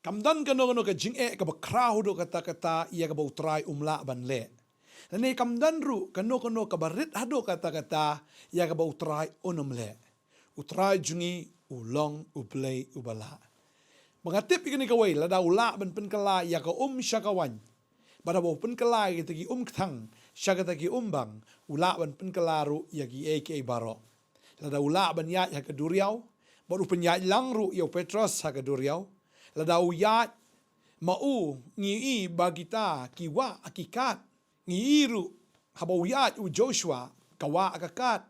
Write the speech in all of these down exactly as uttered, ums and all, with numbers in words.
Kam don kano kano ka jingeh kaba khraw haduh katta katta ïa kaba U Trai um lah ban leh. Lane kam don ruh kano kano kaba rit haduh katta katta ïa kaba U Trai un ym leh. U Trai jong ngi u long U Blei uba lah. Ba nga tip ïa kane kawei, lada u lah ban pynkylla ïa ka um sha ka waiñ, bad haba u pynkylla ïa kita ki um kthang sha kita ki um bang, u lah ban pynkylla ruh ïa kiei kiei baroh. Lada u lah ban ïaid ha ka duriaw, bad u pynïaid lang ruh ïa u Petros ha ka duriaw. Lada u ïaid ma u, ngi i ba kita ki wah ki kad. Ngi i ruh haba u ïaid u Joshua, ka wah ka kad.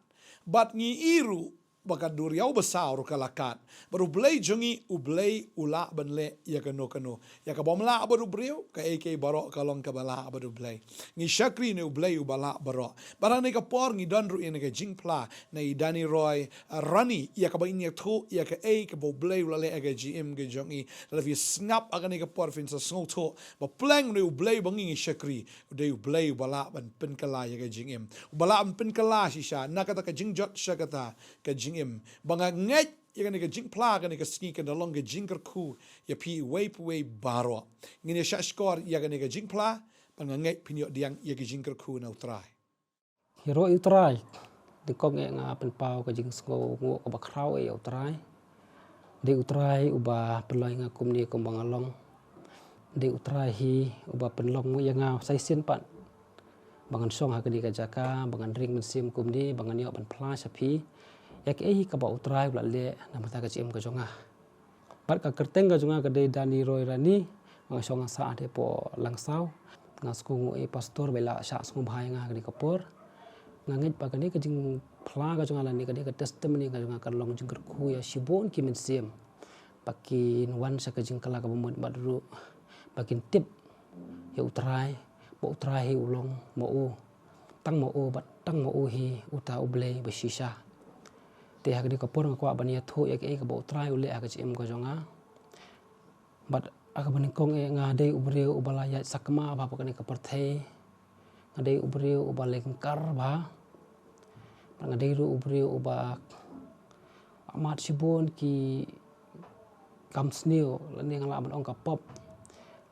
Bad ngi i ruh ba ka duriaw basaw ruh ka la kad. Bad U Blei jong ngi, U Blei u lah ban leh ïa kano kano. Ïa kaba ym lah bad u briew, kaei kaei baroh ka long kaba lah bad U Blei. Ngi shakri na U Blei uba lah baroh. Bad ha kane ka por ngi don ruh ïa kane ka jingphla na i Danny Roy, ah, Rani, ïa kaba in ïathuh ïa kaei kaba U Blei u la leh ha ka jingim ka jong i. Lada phi sngap ha kane ka por phin sa sngewthuh ba pleng na U Blei ba ngi ngi shakri, u dei U Blei uba lah ban pynkylla ïa ka jingim. Uba lah ban pynkylla shisha na kata ka jingjot sha kata ka jingim. Ba nga ngeit ïa kane ka jingphla kane ka sngi kan da long ka jingkyrkhu ïa phi iwei pa iwei baroh. Ngin ïa shah shkor ïa kane ka jingphla, ba nga ngeit phin ïoh pdiang ïa ka jingkyrkhu na U Trai. Hi ruh ïa U Trai, dei kong eh nga pynpaw ka jingsngewnguh kaba khraw eh ïa U Trai. Dei U Trai uba pynlong ïa nga kumne kumba nga long. Dei U Trai hi uba pynlong ïa nga sa shisien pat ba ngan shong ha kane ka jaka, ba ngan ring mynsiem kumne, ba ngan ïoh ban phla sha phi ïa kaei hi kaba U Trai u la leh na bynta ka jingim ka jong nga. Bad ka kyrteng ka jong nga ka dei Danny Roy Rani, nga shong nga sah ha dei hapoh Langsaw. Nga sngewnguh ïa i pastor ba i la shah sngewbha ïa nga ha kane ka por. Nga ngeit ba kane ka jingphla ka jong nga lane kane ka testimony ka jong nga kan long jingkyrkhu ïa shibun ki mynsiem ba kin wan sha ka jingkylla kaba mut bad ruh ba kin tip ïa U Trai, ba U Trai hi u long ma u, tang ma u bad tang ma u hi uta U Blei ba shisha. Te ha kane ka por nga kwah ban ïathuh ïa kaei kaba U Trai u leh ha ka jingim ka jong nga. Bad ha kaba nyngkong eh nga dei u briew uba la ïaid sakma bha ha kane ka pyrthei. Nga dei u briew uba lyngkar bha. Bad nga dei ruh u briew uba mad shibun ki kam sniew, lane nga lah ban ong ka pop.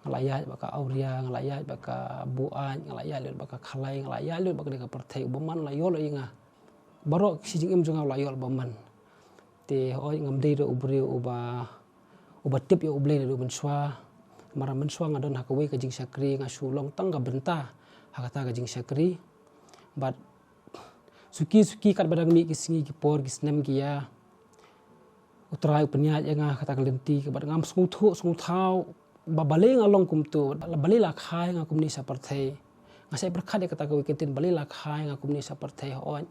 Nga la ïaid bad ka awria, nga la ïaid bad ka buaid, nga la ïaid lut bad ka khalai, nga la ïaid lut bad kane ka pyrthei, u bymman u la ïoh lut ïa nga. Baroh shi jingim jong nga u la ïoh lut bymman. Te hooid ngam dei ruh u briew uba, uba tip ïa U Blei naduh mynshuwa. Namar mynshuwa nga don ha kawei ka jingshakri, nga shu long tang ka bynta ha kata ka jingshakri. Bad suki suki katba dang mih ki sngi ki por ki snem ki ïa, U Trai u pynïaid ïa nga ha kata ka lynti kaba ngam sngewthuh sngewthaw ba balei nga long kumto, balei la kha ïa nga kumne sha pyrthei. Nga sa pyrkhat ïa kata kawei ka ktien, balei la kha ïa nga kumne sha pyrthei, hooid.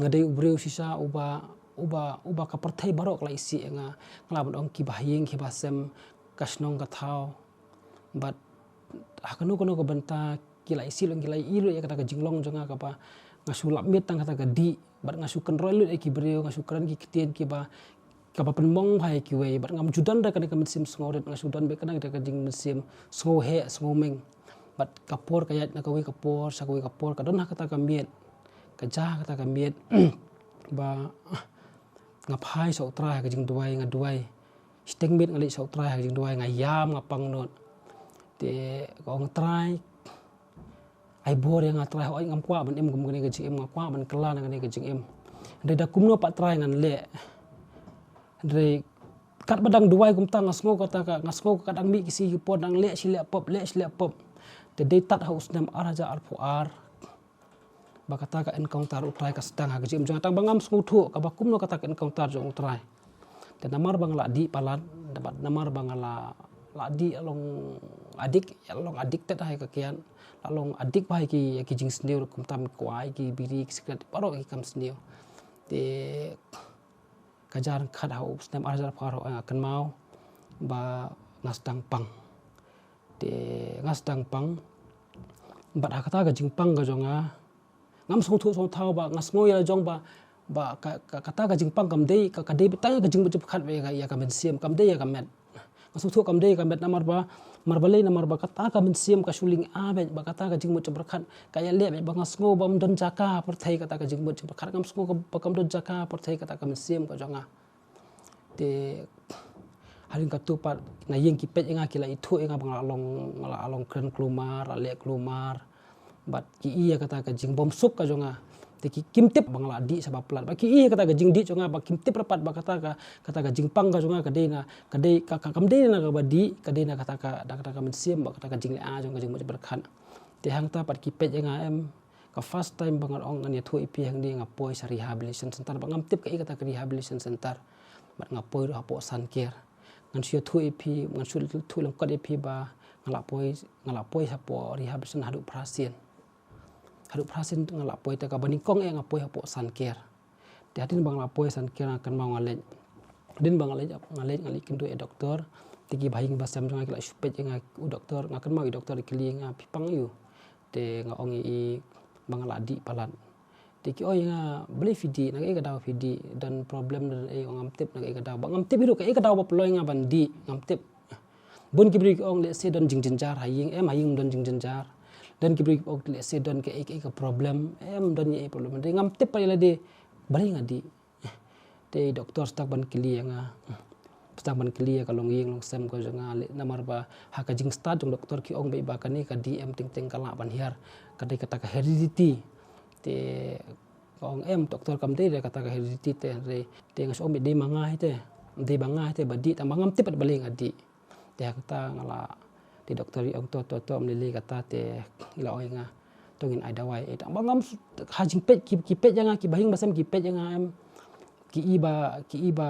Nga dei u briew shisha uba, uba, uba ka pyrthei baroh ka la isih ïa nga. Nga lah ban ong kiba ha ïing kiba ha sem, ka shnong ka thaw. Bad ha kano kano ka bynta ki la isih lut, ki la ïohi lut ïa kata ka jinglong jong nga kaba nga shu lap miet tang kata ka dih, bad nga shu kynroi lut ïa ki briew, nga shu kren ki ktien kiba, kaba pynmong bha ïa kiwei, bad ngam ju don da kane ka mynsiem sngewrit, nga shu don beit kane ka jingmynsiem sngewheh sngewmeng. Bad ka por ka ïaid na kawei ka por sha kawei ka por, ka don ha kata ka miet, ka jia ha kata ka miet ba nga phai sha U Trai ha ka jingduwai, nga duwai. Shiteng miet nga leit sha U Trai ha ka jingduwai, nga ïam, nga pang nud. Te ka ong Trai, ai bor ïa nga Trai, hooid ngam kwah ban im kum kane ka jingim, nga kwah ban kylla na kane ka jingim. Hynrei da kumno pat Trai ngan leh. Hynrei katba dang duwai kumta nga sngew kata ka, nga sngew ka dang mih ki sngi ki por dang leh shi leh pop, leh shi leh pop. Te dei tad ha u snem ar hajar arphew ar ba kata ka encounter U Trai ka sdang ha ka jingim jong nga, tang ba ngam sngewthuh kaba kumno kata ka encounter jong U Trai. Te namar ba nga la dih palat, namar ba nga la, la dih, la long addict, la long addicted ha ka kiad, la long addict bha ha ki, ki jingsniew, kumta ki kwai, ki biri, ki sikret, baroh ki kam sniew. Te ka jia ryngkat ha u snem ar hajar arphew ar, nga kynmaw ba nga sdang pang. Te nga sdang pang. Bad ha kata ka jingpang ka jong nga, ngam sngewthuh sngewthaw ba nga sngew ïa la jong ba, ba ka, ka, kata ka jingpang kam dei, ka, ka dei tang ka jingmut jingpyrkhat ïa ka, ïa ka mynsiem, kam dei ïa ka met. Nga sngewthuh kam dei ïa ka met namar ba, namar balei, namar ba kata ka mynsiem ka shu lynga beit ba kata ka jingmut jingpyrkhat ka ïaleh beit ba nga sngew bym don jaka ha pyrthei, kata ka jingmut jingpyrkhat ngam sngew ba kam don jaka ha pyrthei kata ka mynsiem ka jong nga. Te Hadien katto pat na ïing ki peit ïa nga, ki la ithuh ïa nga ba nga la long, nga la long kren klumar, la leh klumar. Bad ki ïa kata ka jingbymsuk ka jong nga. Te ki kim tip ba nga la dih sha ba palat. Bad ki ïa kata ka jingdih jong nga ba kim tip rypat ba kata ka, kata ka jingpang ka jong nga ka dei na, ka dei ka, ka, kam dei na kaba dih, ka dei na kata ka, da kata ka mynsiem bad kata ka jingleh jong ka jingmut jingpyrkhat. Te hangta pat ki peit ïa nga em, ka first time ba ngan ong ngan ïathuh ïa phi hangne, nga poi sha rehabilitation center, ba ngam tip kaei kata ka rehabilitation center. Bad nga poi ruh hapoh Sun Care. Ngan shu ïathuh ïa phi, ngan shu ïathuh lyngkot ïa phi ba nga la poi, nga la poi hapoh rehabilitation haduh phra sien. Haduh phra sien nga la poi, te kaba nyngkong eh nga poi hapoh Sun Care. Te hadien ba nga la poi Sun Care nga kynmaw nga leit. Hadien ba nga leit, nga leit, nga leit kynduh ïa doktor. Te kiba ha ïing ba sem jong nga ki la shu peit ïa nga, u doktor, nga kynmaw i doktor i kylli ïa nga, phi pang aiu? Te nga ong ïa i ba nga la dih palat. Te ki ong ïa nga, balei phi dih, na kaei ka daw phi dih, don problem, don ei? Ong ngam tip na kaei ka daw. Ba ngam tip hi ruh kaei ka daw ba pynlong ïa nga ban dih, ngam tip. Bun ki briew ki ong lehse don jingjynjar ha ïing, em, ha ïing ym don jingjynjar. Don ki briew ki ong lehse don kaei kaei ka problem, em, ym don ei problem. Te ngam tip pat ïa lade balei nga dih. Te doktor start ban kylli ïa nga, start ban kylli ïa ka longïing longsem ka jong nga, leh namar ba ha ka jingstad jong doktor ki ong beit ba kane ka dih em, teng teng ka lah ban hiar, ka dei kata ka heredity. Te ka ong em doktor, kam dei re kata ka heredity te, re te nga shu ong beit dei ma nga hi te, dei ma nga hi te ba dih, tang ba ngam tip pat balei nga dih. Te ha kata nga la, te doktor i ong to, to, to, ym lei lei kata, te i la ong ïa nga to ngin ai dawai. Eh, tang ba ngam s-, ha jingpeit ki, ki peit ïa nga, kiba ha ïing ba sem ki peit ïa nga em, ki i ba, ki i ba,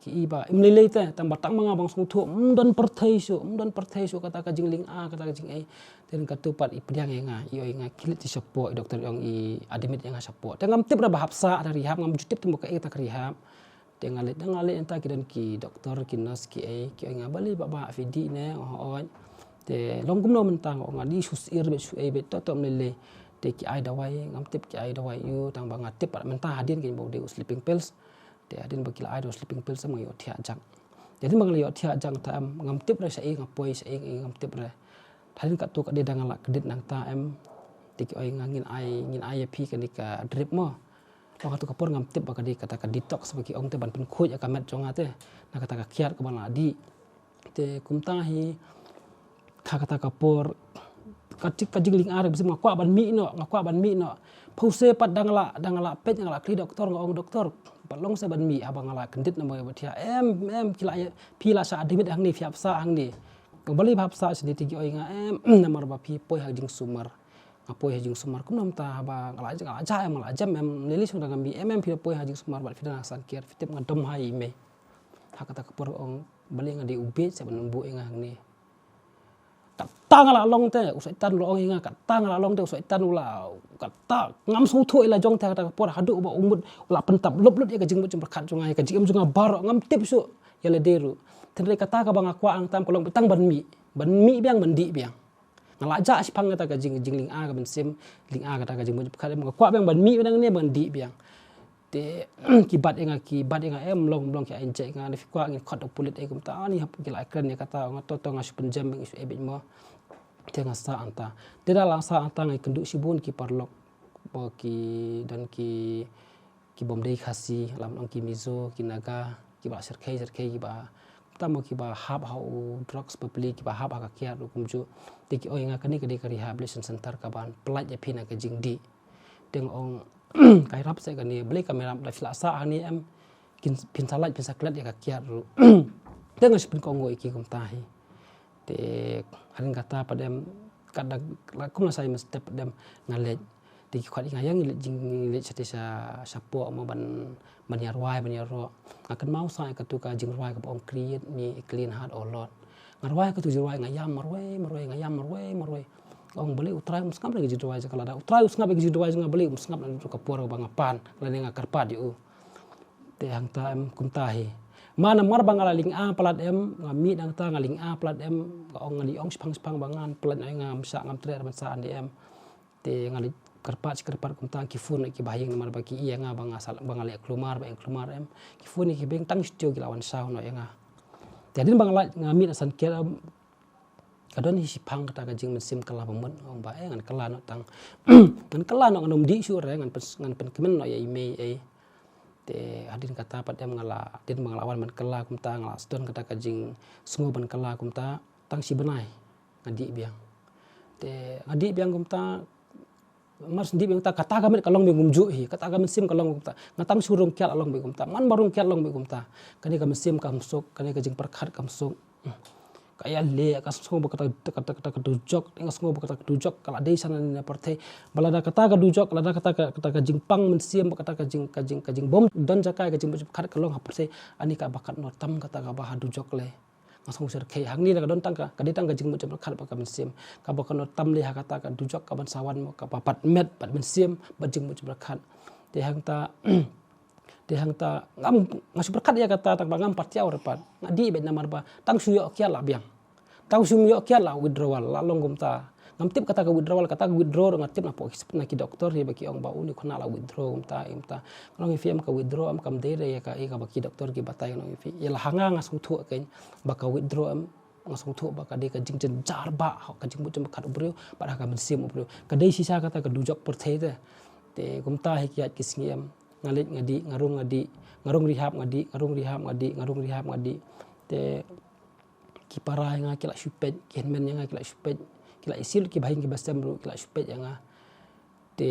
ki i ba ym lei lei te, tang ba tang ma nga ba nga sngewthuh ym don pyrthei shuh, ym don pyrthei shuh kata ka jinglyngkha, kata ka jingei. Te hadien katto pat i pdiang ïa nga, i ong ïa nga khie leit shapoh, i doktor i ong i admit ïa nga shapoh. Te ngam tip re ba hap sah ha rehab, ngam ju tip te mo kaei kata ka rehab. Te nga leit, nga leit hangta ki don ki doktor, ki nurse, ki ei, ki ong ïa nga balei bah, bah phi dih ne, nga ong hooid. Te long kumno mynta, nga ong nga dih shu syier beit, shu ei beit, to to ym lei lei. Te ki ai dawai, ngam tip ki ai dawai aiu, tang ba nga tip pat mynta hadien ki ong ba u dei u sleeping pills. Te hadien ba ki la ai da u sleeping pills em nga ïoh thiah jak. Te hadien ba nga la ïoh thiah jak te em ngam tip re shaei nga poi, shaei ngam tip re. Hadien katto ka dei da nga la kyndit nangta em. Te ki ong ïa nga ngin ai, ngin ai ïa phi kane ka drip mo. Long ha kato ka por ngam tip ba ka dei kata ka detox ba ki ong te ban pynkhuid ïa ka met jong nga te na kata ka kiad kaba nga la dih. Te kumta hi ha kata ka por ka ti-, ka jinglyngkha re ba shisha nga kwah ban mih noh, nga kwah ban mih noh. Phew sien pat da nga la, da nga la peit, nga la kylli doktor, nga ong doktor, pat long seh ban mih haba nga la kyndit namar ba thiah. Em, em, phi la, phi la shah admit hangne, phi hap sah hangne. Nga ong balei ba hap sah shane? Te ki ong ïa nga em namar ba phi poi ha jingsumar. Nga poi ha jingsumar kumno mynta haba nga la, nga la jah em, nga la jem em, lei lei shuh da nga mih em, em phi poi ha jingsumar bad phi dang ha Sun Care, phi tip nga dom ha i mei. Ha kata ka por ong balei nga dei u bieit seh ban buh ïa nga hangne. Kata nga la long te u Soitan u la ong ïa nga, kata nga la long te u Soitan u la, kata ngam sngewthuh ïa la jong te ha kata ka por haduh ba u mut u la pyntap lop lut ïa ka jingmut jingpyrkhat jong nga, ïa ka jingim jong nga baroh, ngam tip shuh ïa lade ruh. Hynrei kata kaba nga kwah hangta em ka long tang ban mih, ban mih biang, ban dih biang. Nga la jah shiphang kata ka jing, jinglyngkha ka mynsiem, lyngkha kata ka jingmut jingpyrkhat, em nga kwah biang ban mih biang ne ban dih biang. Te ki bat ïa nga, ki bat ïa nga em, long, long ki ai injek ïa nga, ne phi kwah ngin khot da u pulit ei kumta, ani hap, ki la kren ïa kata, nga to to nga shu pynjem, nga shu ei beit mo. Te nga sah hangta. Te da la sah hangta nga ïakynduh shibun ki paralok. Ba ki don ki, ki bym dei Khasi, lane ong ki Mizo, ki Naga, kiba la shyrkhei shyrkhei, kiba, kumta mo, kiba hap ha u drugs bapli, kiba hap ha ka kiad ruh kumjuh. Te ki ong ïa nga kane ka dei ka rehabilitation center kaban pyllait ïa phi na ka jingdih. Te nga ong ka ïarap seh kane, balei kam ïarap, da phi la sah hangne em, kin, phin sa lait, phin sa klet ïa ka kiad ruh. Te nga shu pynkohnguh ïa ki kumta hi. Te hadien kata pat em, kat da, la kum la sa ïa mynstep pat em nga leit. Te ki khot ïa nga ïa ngi leit jing, ngi leit shatei sha, shapoh mo ban, ban ïarwai, ban ïaroh. Nga kynmaw sa ïa katu ka jingrwai kaba ong Create me a clean heart, O Lord. Nga rwai katu jingrwai, nga ïam marwei marwei, nga ïam marwei marwei. Nga ong balei U Trai um sngap ïa ka jingrwai jong nga, lada U Trai u sngap ïa ka jingrwai jong nga, balei um sngap na katu ka por ba nga pan lane nga kyrpad ïa u. Te hangta em kumta hi. Ma namar ba nga la lyngkha palat em, nga mih nangta nga lyngkha palat em, nga ong, nga la ong shiphang shiphang ba ngan palat, nga ym shah, ngam treh ban sah hangne em. Te nga la kyrpad shi kyrpad kumta, ki phone ki ba ha ïing namar ba ki ïa nga ba nga sal, ba nga leh klumar, ba ïeng klumar em. Ki phone ki beng tang shuh ki la wan shaw noh ïa nga. Te hadien ba nga la, nga mih na Sun Care em, ka don hi shiphang kata ka jingmynsiem kylla ba mut, ong ba eh ngan kylla noh tang. Ngan kylla noh, ngan ym dih shuh re, ngan pyn, ngan pynkmen noh ïa i mei ei. Te hadien kata pat em nga la, hadien ba nga la wan ban kylla kumta, nga la sdang kata ka jingsngew ban kylla kumta, tang shi bnai nga dih biang. Te nga dih biang kumta, mar shu dih biang kumta, kata ka met ka long biang kumjuh hi, kata ka mynsiem ka long kumta. Nga tang shu rung kiad la long biang kumta, man ba rung kiad long biang kumta. Kane ka mynsiem kam suk, kane ka jingpyrkhat kam suk. Ka ïaleh, ka sngew ba kata, kata, kata ka dujok, nga sngew ba kata ka dujok ka la dei shane na pyrthei. Ba lada kata ka dujok, lada kata ka, kata ka jingpang mynsiem, ba kata ka jing, ka jing, ka jingbym don jaka, ka jingpyrkhat ka long ha pyrthei. Ani kaba katno tam kata kaba ha dujok lei. Nga sngew syrkhei hangne, la ka don tang ka, ka dei tang ka jingmut jingpyrkhat bad ka mynsiem. Kaba katno tam lei ha kata ka dujok kaban sa wan mo, kaba pat met bad mynsiem bad jingmut jingpyrkhat. Te hangta, te hangta ngam, nga shu pyrkhat ïa kata tang ba ngam pat ïaw re pat. Nga dih beit namar ba tang shu ïoh kiad la biang. Tang shu ïoh kiad la withdrawal, la long kumta. Ngam tip kata ka withdrawal, kata ka withdraw nga tip napoh ki, na ki doktor hi ba ki ong ba une u khynnah la withdraw kumta, kumta. Nga ong ïa phi em, ka withdraw em kam dei re ïa ka, ïa kaba ki doktor ki batai, nga ong ïa phi. Ïa la ha nga, nga sngewthuh kein ba ka withdraw em, nga sngewthuh ba ka dei ka jingjynjar ba ha ka jingmut jingpyrkhat u briew bad ha ka mynsiem u briew. Ka dei shisha kata ka dujok pyrthei te. Te kumta hi ki ïaid ki sngi em, nga leit nga dih, nga rung nga dih, nga rung rehab nga dih, nga rung rehab nga dih, nga rung rehab nga dih. Te ki para ïa nga ki la shu peit, ki hynmen ïa nga ki la shu peit, ki la ïa sil, ki bahaïing ki basem ruh ki la shu peit ïa nga. Te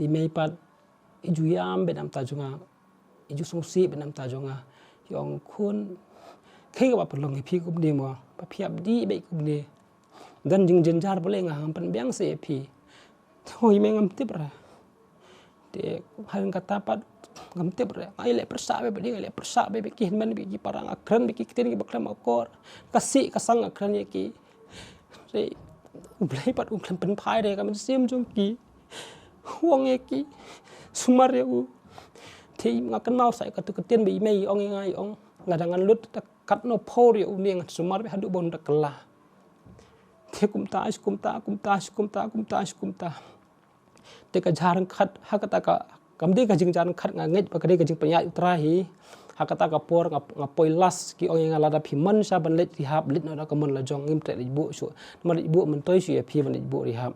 i mei pat i ju ïam beit na bynta jong nga, i ju sngewsih beit na bynta jong nga. I ong, khun, kaei kaba pynlong ïa phi kumne mo, ba phi ïap dih beit kumne. Don jingjynjar balei nga, ngam pynbiang seh ïa phi. Te i mei, ngam tip re. Te hadien kata pat ngam tip re. Nga ïaleh pyrshah beit, nga ïaleh pyrshah beit, ki hynmen beit, ki para, nga kren beit ki ktien kiba khlem akor. Ka sih ka sang nga kren ïa ki. Te U Blei pat um khlem pynphai re ha ka mynsiem jong ki. U ong ïa ki, sumar ïa u. Te nga kynmaw sa ïa katu ka ktien ba i mei i ong ïa nga, i ong, lada ngan lut da katno por ïa une ngan sumar beit haduh ba un da kylla. Te kumta shi kumta, kumta shi kumta, kumta shi kumta. Te ka jingryngkat ha kata ka, kam dei ka jingryngkat, nga ngeit ba ka dei ka jingpynïaid U Trai hi. Ha kata ka por nga, nga poi last, ki ong ïa nga lada phi mon sha ban leit rehab, leit noh da ka mon la jong, ngim treh leit buh shuh. Namar leit buh myntoi shuh ïa phi ban leit buh rehab.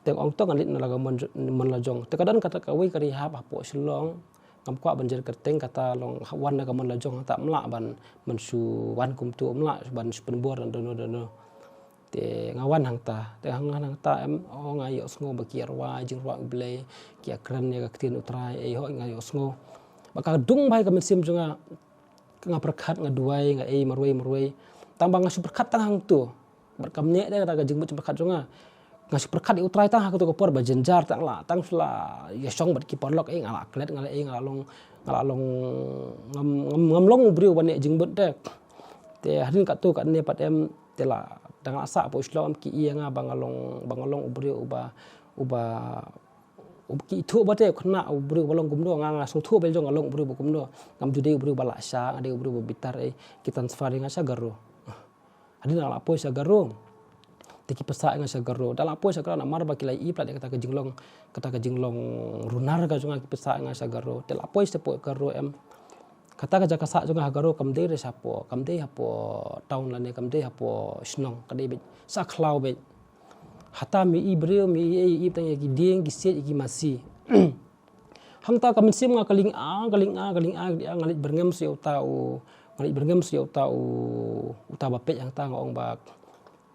Te nga ong to ngan leit noh da ka mon, mon la jong. Te ka don kata kawei ka rehab hapoh Shillong. Ngam kwah ban jer kyrteng, kata long wan da ka mon la jong, hangta ym lah ban, ban shu wan kumtu, ym lah ban shu pynbor na dono dono. Te nga wan hangta, te hang, wan hangta em, oh, nga ïohsngew ba ki ïa rwai jingrwai U Blei, ki ïa kren ïa ka ktien U Trai, eh, hooid nga ïohsngew. Ba ka dung bha ïa ka mynsiem jong nga, nga pyrkhat, nga duwai, nga ei marwei marwei. Tang ba nga shu pyrkhat tang hangtu. Bad kam neh de kata ka jingmut jingpyrkhat jong nga. Nga shu pyrkhat ïa U Trai tang ha kato ka por ba jynjar, tang la, tang shu la ïa shong bad ki paralok, eh, nga la klet, nga la, eh, nga la long, nga la long, ngam, ngam, ngam long u briew ba neh jingmut de. Te hadien katto katne pat em, te la, tang la sah hapoh Shillong em, ki ïa nga ba nga long, ba nga long u briew uba, uba, uba ki ithuh ba te, khynnah u briew ba long kumno, nga, nga sngewthuh ba jong nga long u briew ba kumno. Ngam ju dei u briew ba la sha, nga dei u briew ba bitar, eh, ki transfer ïa nga sha Garo. Hadien nga la poi sha Garo, te ki pynshah ïa nga sha Garo. Da la poi sha Garo namar ba ki la ïohi palat ïa kata ka jinglong, kata ka jinglong runar ka jong nga, ki pynshah ïa nga sha Garo. Te la poi shapoh Garo em. Kata ka jaka sah jong nga ha Garo kam dei re shapoh, kam dei hapoh town lane kam dei hapoh shnong, ka dei beit sha khlaw beit. Hata me i briew, me i, i, i tang ïa ki dieng, ki siej, ïa ki masi. Hangta ka mynsiem nga ka lyngkha, ka lyngkha, ka lyngkha, ka lyngkha, nga leit byrngem sha uta u, nga leit byrngem sha uta u, uta ba peit hangta, nga ong ba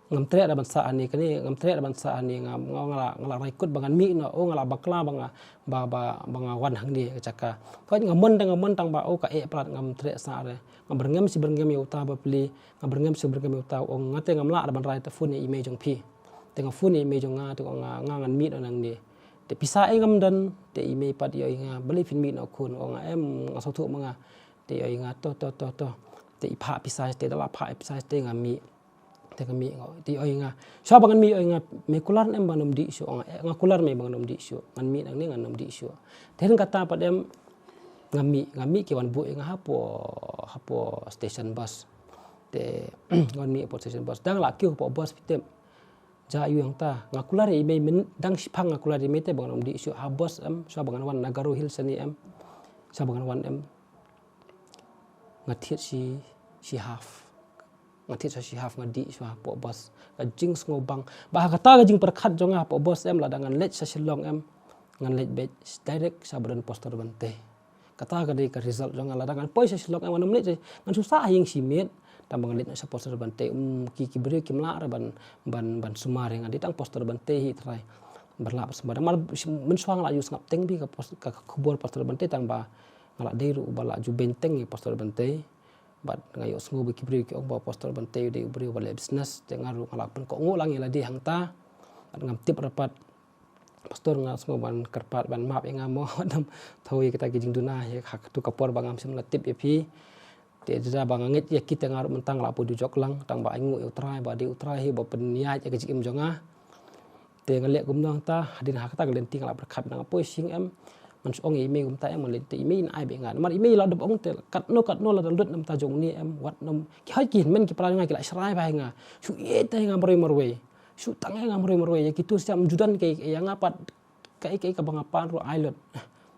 ngam treh da ban sah hangne kane, ngam treh da ban sah hangne, nga, nga, nga la, nga la rai kut ba ngan mih noh, oh, nga la bakla ba nga, ba, ba, ba nga wan hangne ka jaka. Hooid nga mon da nga mon tang ba, oh, ka eh palat, ngam treh sah re. Nga byrngem shi byrngem ïa uta ba plie, nga byrngem shi byrngem ïa uta, oh, nga te ngam lah da ban rai, te phone ïa i mei jong phi. Te nga phone ïa i mei jong nga, te nga, nga ngan mih noh nangne. Te pisa eh ngam don, te i mei pat i ong ïa nga, balei phin mih noh khun, ong nga em, nga sngewthuh ma nga. Te i ong ïa nga to, to, to, to. Te i phah pisa te, da la phah pisa te nga mih. Te nga mih, te i ong ïa nga, shuwa ba ngan mih, i ong ïa nga, me kular em ba ngam dih shuh, ong nga, eh, nga kular me ba ngam dih shuh, ngan mih nangne ngam dih shuh. Te hadien kata pat em, nga mih, nga mih, ki wan buh ïa nga hapoh, hapoh station bus. Te nga wan mih hapoh station bus, dang la kiew hapoh bus phi tip. Ja ïu hangta, nga kular ïa i mei, myn, dang shiphang nga kular ïa i mei te ba ngan ym dih shuh ha bus em, shuwa ba ngan wan na Garo Hills shane em. Shuwa ba ngan wan em, nga thied shi, shi half. Nga thied sha shi half, nga dih shuwa hapoh bus. Ka jingsngewbang. Ba ha kata ka jingpyrkhat jong nga hapoh bus em, lada ngan leit sha Shillong em, ngan leit beit direct sha ba don poster ban tei. Kata ka dei ka result jong nga, lada ngan poi sha Shillong em, ngan ym leit re, ngan shu sah ha ïing shimet. Tang ba ngan leit noh sha Pastor Bante, um, ki, ki briew kim lah re ban, ban, ban sumar ïa nga, dei tang Pastor Bante hi Trai ba lah ban sumar. Namar mynshuwa nga la ïohsngew teng bha ka pos-, ka, ka khubor Pastor Bante, tang ba nga la dei ruh uba la ju beiñ teng ïa Pastor Bante. Bad nga ïohsngew ba ki briew ki ong ba Pastor Bante u dei u briew ba leh business, te nga ruh nga la pynkohnguh lang ïa lade hangta. Bad ngam tip re pat, Pastor, nga sngew ban kyrpad ban map ïa nga mo, wat nym thaw ïa kita ki jingduna ïa ha katu ka por ba ngam shym la tip ïa phi. Te da ba nga ngeit ïa ki, te nga ruh mynta nga la poi dujok lang, tang ba ainguh ïa U Trai ba dei U Trai hi ba pynïaid ïa ka jingim jong nga. Te nga leh kumno hangta, hadien ha kata ka lynti nga la pyrkhat, nga poi sha ïing em, ngan shu ong ïa i mei kumta em, ngan leit, te i mei in ai beit ïa nga. Namar i mei i la dep ong te katno katno lada lut na bynta jong une em, wat nym, ki hoi ki hynmen ki para jong nga ki la shrai bha ïa nga, shu ïeit ïa nga marwei marwei. Shu tang ïa nga marwei marwei, ïa kitu sha ym ju don kaei ïa nga pat, kaei kaei kaba nga pan ruh ai lut,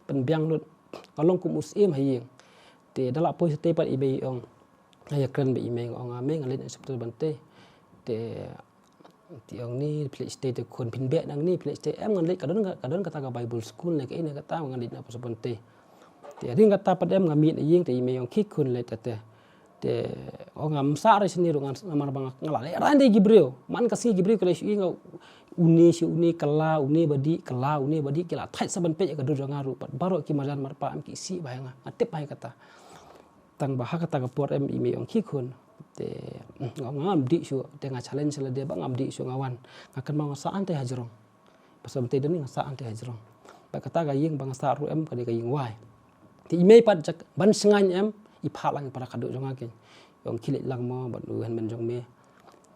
pynbiang lut. Nga long kum u syiem ha ïing. Te da la poi shatei pat i mei i ong, nga ïakren bad i mei, nga ong, "A mei, ngan leit noh sha Pastor Bante." Te, te i ong, "Ni phi leit shatei te khun, phin beh nangne, phi leit shatei em?" "Ngan leit, ka don, ka don kata ka Bible school ne kaei ne kata, ngan leit noh Pastor Bante." Te hadien kata pat em nga mih na ïing, te i mei i ong, "Khie khun, leit te." Te ong, "Ngam sah re shane ruh ngan, namar ba nga la lehraiñ da ki briew. Man ka sngi ki briew ki la shu ong, une sha une kylla, une ba dih kylla, une ba dih," ki la thait sa ban peit ïa ka dur jong nga ruh pat. Baroh ki marjan marpa em ki isih bha ïa nga, nga tip bha ïa kata. Tang ba ha kata ka por em i mei i ong, "Khie khun." Te nga ong, "Ngam dih shuh." Te nga challenge lade ba ngam dih shuh, nga wan. Nga kynmaw nga sah hangtei ha jrong. Pastor Bante don, nga sah hangtei ha jrong. Bad kata ka ïing ba nga sah ruh em ka dei ka ïing wai. Te i mei pat, jak ban shngaiñ em, i phah lang ïa para khadduh jong nga, ki ong, "Khie leit lang mo bad u hynmen jong me."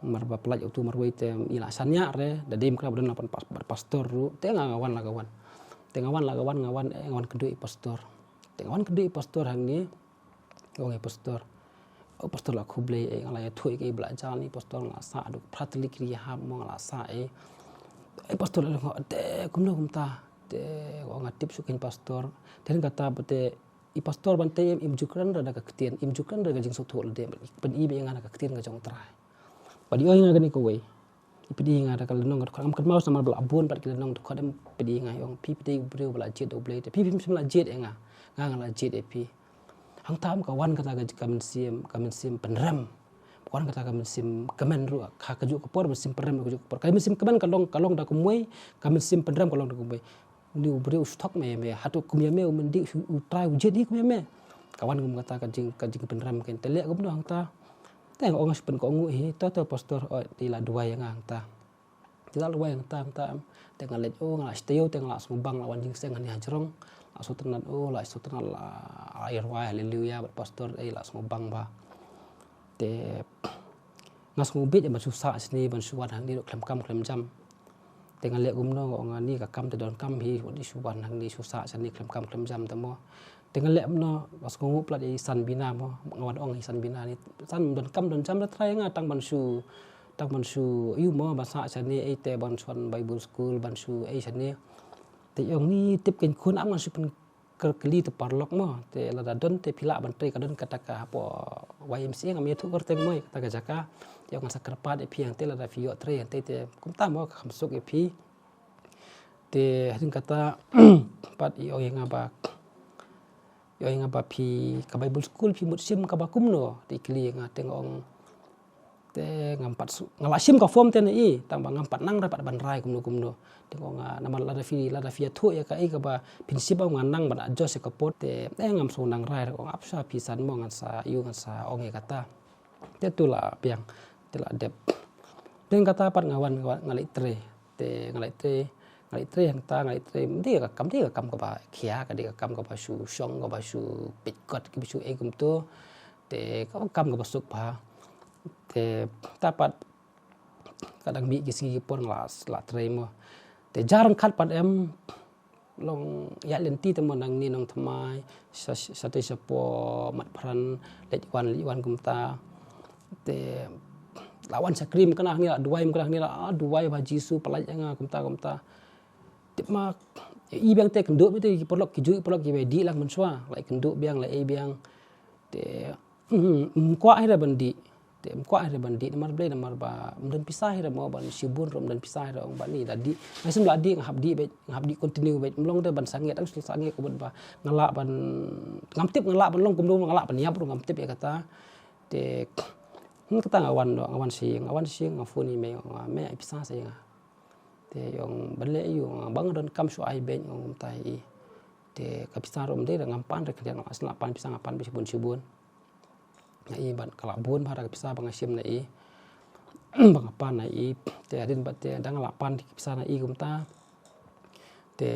Namar ba pyllait utu marwei te i la shaniah re, da dei mynta ba don la pan pas-, bad Pastor ruh. Te nga, nga wan la ka wan. Te nga wan la ka wan, nga wan, eh, nga wan kynduh ïa i Pastor. Te nga wan kynduh ïa i Pastor hangne. Ong ïa i Pastor, "O Pastor, la khublei, eh, nga la ïathuh ïa kaei ba la jia ni Pastor, nga la sah haduh phra tylli ki ri hap mo, nga la sah, eh." "Eh Pastor, la ong te kumno kumta?" Te ong, "Nga tip shuh kein Pastor." Te hadien kata pat te i Pastor Bante em, im ju kren re da ka ktien, im ju kren re da ka jingsngewthuh lade, pyn-i beit ïa nga na ka ktien ka jong U Trai. Bad i ong ïa nga kane kawei. I pyn-i ïa nga da ka lynnong ka dkhot, ngam kynmaw namar ba la bun pat ki lynnong dkhot, em, pyn-i ïa nga, i ong, "Phi, phi dei u briew ba la jied da U Blei te phi, phim shym la jied ïa nga. Nga, nga la jied ïa phi." Hangta em ka wan kata ka, ka mynsiem, ka mynsiem pynrem. Ka wan kata ka mynsiem kmen ruh, ha kajuh ka por mynsiem pynrem, ha kajuh ka por. Ka mynsiem kmen ka long, ka long da kumwei, ka mynsiem pynrem ka long da kumwei. Une u briew u shu thok me, me, hato kum ïa me u myndih, u Trai u jied hi kum ïa me. Ka wan kum kata ka jing, ka jingpynrem kein. Te leh kumno hangta? Te nga ong, nga shu pynkohnguh hi, "To, to Pastor, oh, te la duwai ïa nga hangta." Te la duwai hangta, hangta em. Te nga leit, oh, nga la shu taïew, te nga la sngewbang, la wan jingïaseng hangne ha jrong. La sngewtynnat, oh, la sngewtynnat, la ïa rwai Haleluya bad Pastor, eh, la sngewbang bha. Te nga sngewbit ban shu sah shane, ban shu wan hangne ruh khlem kam khlem jam. Te nga leh kumno, nga ong, "Ani ka kam te donkam hi, wat shu wan hangne shu sah shane khlem kam khlem jam te mo." Te nga leh kumno, nga sngewnguh palat ïa i Sanbina mo, nga wan ong ïa i Sanbina, "Ni San, donkam don jam da trai nga, tang ban shu, tang ban shu ïu mo, ban sah shane, ei te ban shu wan Bible school, ban shu ei shane." Te i ong, "Ni tip kein khun, ym ngan shu pyn kyrkylli te paralok mo, te lada don te phi lah ban trei, ka don kata ka hapoh Y M C A, ngam ïathuh kyrteng mo ïa kata ka jaka. Te ong, ngan sa kyrpad ïa phi hangtei lada phi ïoh trei hangtei te kumta mo, ka kham suk ïa phi." Te hadien kata pat i ong ïa nga ba, i ong ïa nga ba, "Phi, ka Bible school phi mut shim kaba kumno?" Te i kylli ïa nga, te nga ong, Te ngam pat su-, nga la shim ka form te na i, tang ba ngam pat nang re pat ban rai kumno kumno. Te nga ong, ah, namar lada phi, lada phi ïathuh ïa kaei kaba phin shim, nga nang ban adjust ïa ka por. Te, eh, ngam sngew nang rai re, ong, ap sha phi san mo, ngan sa ïoh, ngan sa ong ïa kata. Te tu la biang, te la dep. Te kata pat nga wan, nga wan, nga leit trei. Te nga leit trei, nga leit trei hangta, nga leit trei. Dei ka kam, dei ka kam kaba khia, ka dei ka kam kaba shu shong, kaba shu peit kot, kaba shu ei kumto. Te ka kam kaba suk bha. Te ta pat ka dang mih ki sngi ki por nga la, la trei mo. Te jar ryngkat pat em long ïaid lynti te mo, nangne Nongthymmai, sha, sha, shatei shapoh Matphran, leit wan, leit wan kumta. Te la wan shakri mo, kane hangne la duwai mo, kane hangne la, ah, duwai ba Jisu pyllait ïa nga kumta, kumta. Tip ma, i biang te kynduh biang te ki paralok, ki ju ki paralok kiba dih lang mynshuwa, la kynduh biang, la ei biang. Te, mm, mm, kwah hi re ban dih. Te em kwah hi re ban dih namar balei, namar ba ym don pisa hi re mo, ban shibun ruh ym don pisa hi re, ong ba ni da dih. Nga shem la dih, nga hap dih beit, nga hap dih continue beit. Ym long de ban sangeh, tang shu sangeh ka mut ba nga lah ban, ngam tip nga lah ban long kumno, nga lah ban ïap ruh ngam tip ïa kata. Te hmm, kata nga wan noh, nga wan sha ïing, nga wan sha ïing, nga phone ïa i mei, nga, mei, ai pisa sa ïa nga. Te i ong ban leh aïu, nga, ba nga donkam shu ai beit, nga ong kumta ïa i. Te ka pisa ruh ym dei re, ngam pan re khyndiat, nga shu lah pan pisa, nga pan beit shibun shibun. Nga i bad ka la bun bha da ka pisa ba nga shim na i, ba nga pan na i. Te hadien ba te dang la pan ki pisa na i kumta, te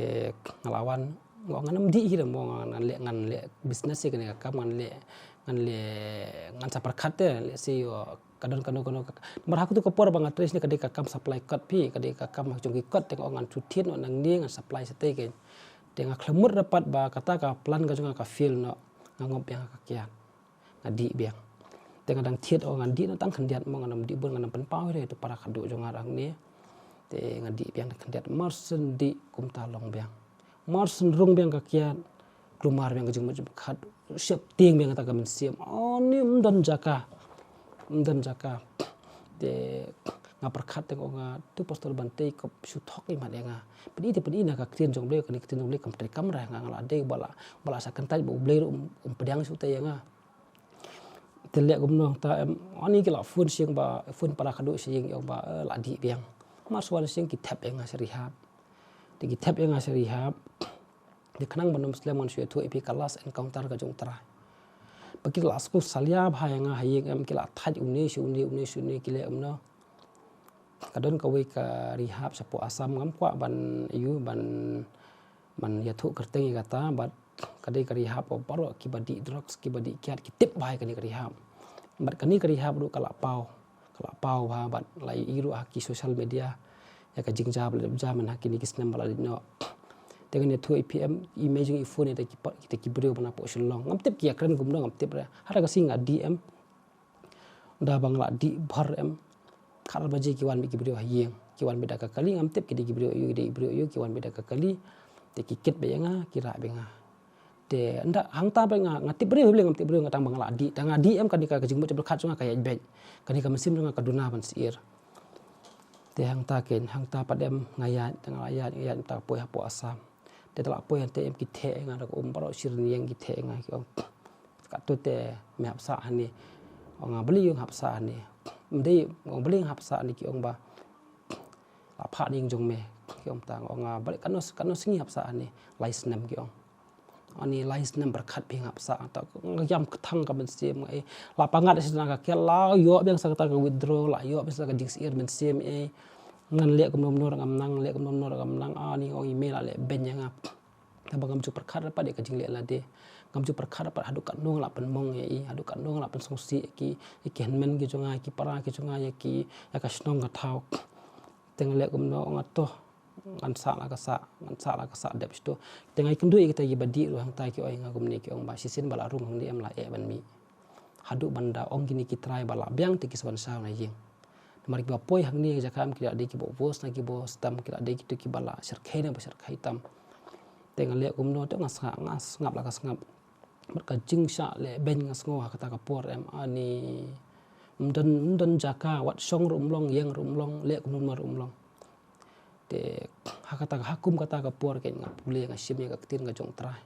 nga la wan, nga ong ngan ym dih hi re mo, ngan leh, ngan leh business hi kane ka kam, ngan leh, ngan leh, ngan sa pyrkhat te, lehse ïoh ka don kano kano ka, namar ha katu ka por ba nga trei shane ka dei ka kam supply kot phi, ka dei ka kam ha jong ki kot, te nga ong ngan shu thied noh nangne ngan supply shatei kein. Te nga khlem mut re pat ba kata ka plan ka jong nga ka fail noh, nga ngop biang ha ka kiad. Nga dih biang. Te nga dang thied, oh ngan dih noh tang khyndiat mo, ngan ym dih bun, ngan ym pynpaw hi re ïa tu para khadduh jong nga hangne. Te nga dih biang tang khyndiat, mar shen dih kumta long biang. Mar shen rung biang ka kiad, kulmar biang ka jingmut jingpyrkhat, sheptieng biang kata ka mynsiem. Ani ym don jaka. Ym don jaka. Te nga pyrkhat te nga ong, nga tu pastor Bantei kop shu thok i mat ïa nga. Pyni te pyni na ka ktien jong U Blei, kane ka ktien jong U Blei kam trei kamra ïa nga, nga la dei ba la, ba la sa kyntait ba U Blei ruh um, um pdiang shuh te ïa nga. Te leh kumno ta em, ani ki la phone sha ïing ba, phone para khadduh sha ïing ïa u ba, eh, la dih biang. Mar shu wan sha ïing ki thep ïa nga sha rehab. Te ki thep ïa nga sha rehab. Te khnang ban ym slem ngan shu ïathuh ïa phi ka last encounter ka jong U Trai. Ba ki la shu salia bha ïa nga ha ïing em, ki la thait une sha une, une sha une, ki leh kumno. Ka don kawei ka rehab shapoh Assam, ngam kwah ban ïoh ban, ban ïathuh kyrteng ïa kata, bad ka dei ka rehab ba baroh kiba dih drugs, kiba dih kiad ki tip bha ïa kane ka rehab. Bad kane ka rehab ruh ka la paw, ka la paw bha, bad la ïohi ruh ha ki social media ïa ka jingjia ba la dep jia man ha kine ki snem ba la dep noh. Te ngan ïathuh ïa phi em, i mei jong i phone ïa kita ki pa-, kita ki briew ba na poh Shillong. Ngam tip ki ïakren kumno, ngam tip re. Hata ka sngi nga dih em, da ba nga la dih bha em, khatar baje ki wan beit ki briew ha ïing, ki wan beit da ka kali, ngam tip ki dei ki briew aïu, ki dei ki briew aïu, ki wan beit da ka kali. Te ki kit beit ïa nga, ki rah beit ïa nga. Te ynda hangta beit nga, nga tip briew hi balei ngam tip briew, nga tang ba nga la dih. Tang nga dih em, kane ka jingmut jingpyrkhat jong nga ka ïaid beit, kane ka mynsiem jong nga ka duna ban syier. Te hangta kein, hangta pat em nga ïaid, te nga la ïaid, nga ïaid mynta poi hapoh Assam. Te da la poi hangta em ki theh ïa nga da ka um, baroh shi rynïeng ki theh ïa nga, ki ong, katto te me hap sah hangne. Ong nga, balei nga hap sah hangne? Ym dei, ong balei nga hap sah hangne, ki ong ba la phah na ïing jong me. Ki ong, tang ong nga, balei, katno, katno sngi hap sah hangne? Lai snem, ki ong. Ani lai snem pyrkhat phi nga hap sah, ta nga ïam kthang ka mynsiem nga, eh, la pyngngad sha ka kiad, la ïoh biang sa kata ka withdraw, la ïoh biang sa ka jingsyier mynsiem, eh. Ngan leh kumno kumno ruh ngam nang, leh kumno kumno ruh ngam nang, ani ong i mei la leh beiñ ïa nga. Haba ngam ju pyrkhat re pat ïa ka jingleh lade. Ngam ju pyrkhat re pat haduh katno nga la pynmong ïa i, haduh katno nga la pynsngewsih ïa ki, ïa ki hynmen ki jong nga, ïa ki para ki jong nga, ïa ki, ïa ka shnong ka thaw. Te nga leh kumno, nga to, ngan sah la ka sah, ngan sah la ka sah dep shito. Te nga ïakynduh ïa kita kiba dih ruh hangta, ki ong ïa nga kumne, ki ong ba shisien ba la rung hangne em, la eh ban mih. Haduh ban da ong kine ki trai ba la biang te ki sa wan shaw na ïing. Namar kiba poi hangne ha jaka em ki la dei kiba bos na kiba bos tam, ki la dei kito kiba la shyrkhei na ba shyrkhei tam. Te nga leh kumno te nga sngap, nga sngap la ka sngap. Bad ka jingshah leh beiñ nga sngew ha kata ka por em, ani ym don, ym don jaka, wat shong ruh ym long, ïeng ruh ym long, leh kumno kumno ruh ym long. Te ha kata, ha kum kata ka por kein nga pule, nga shim ïa ka ktien ka jong U Trai.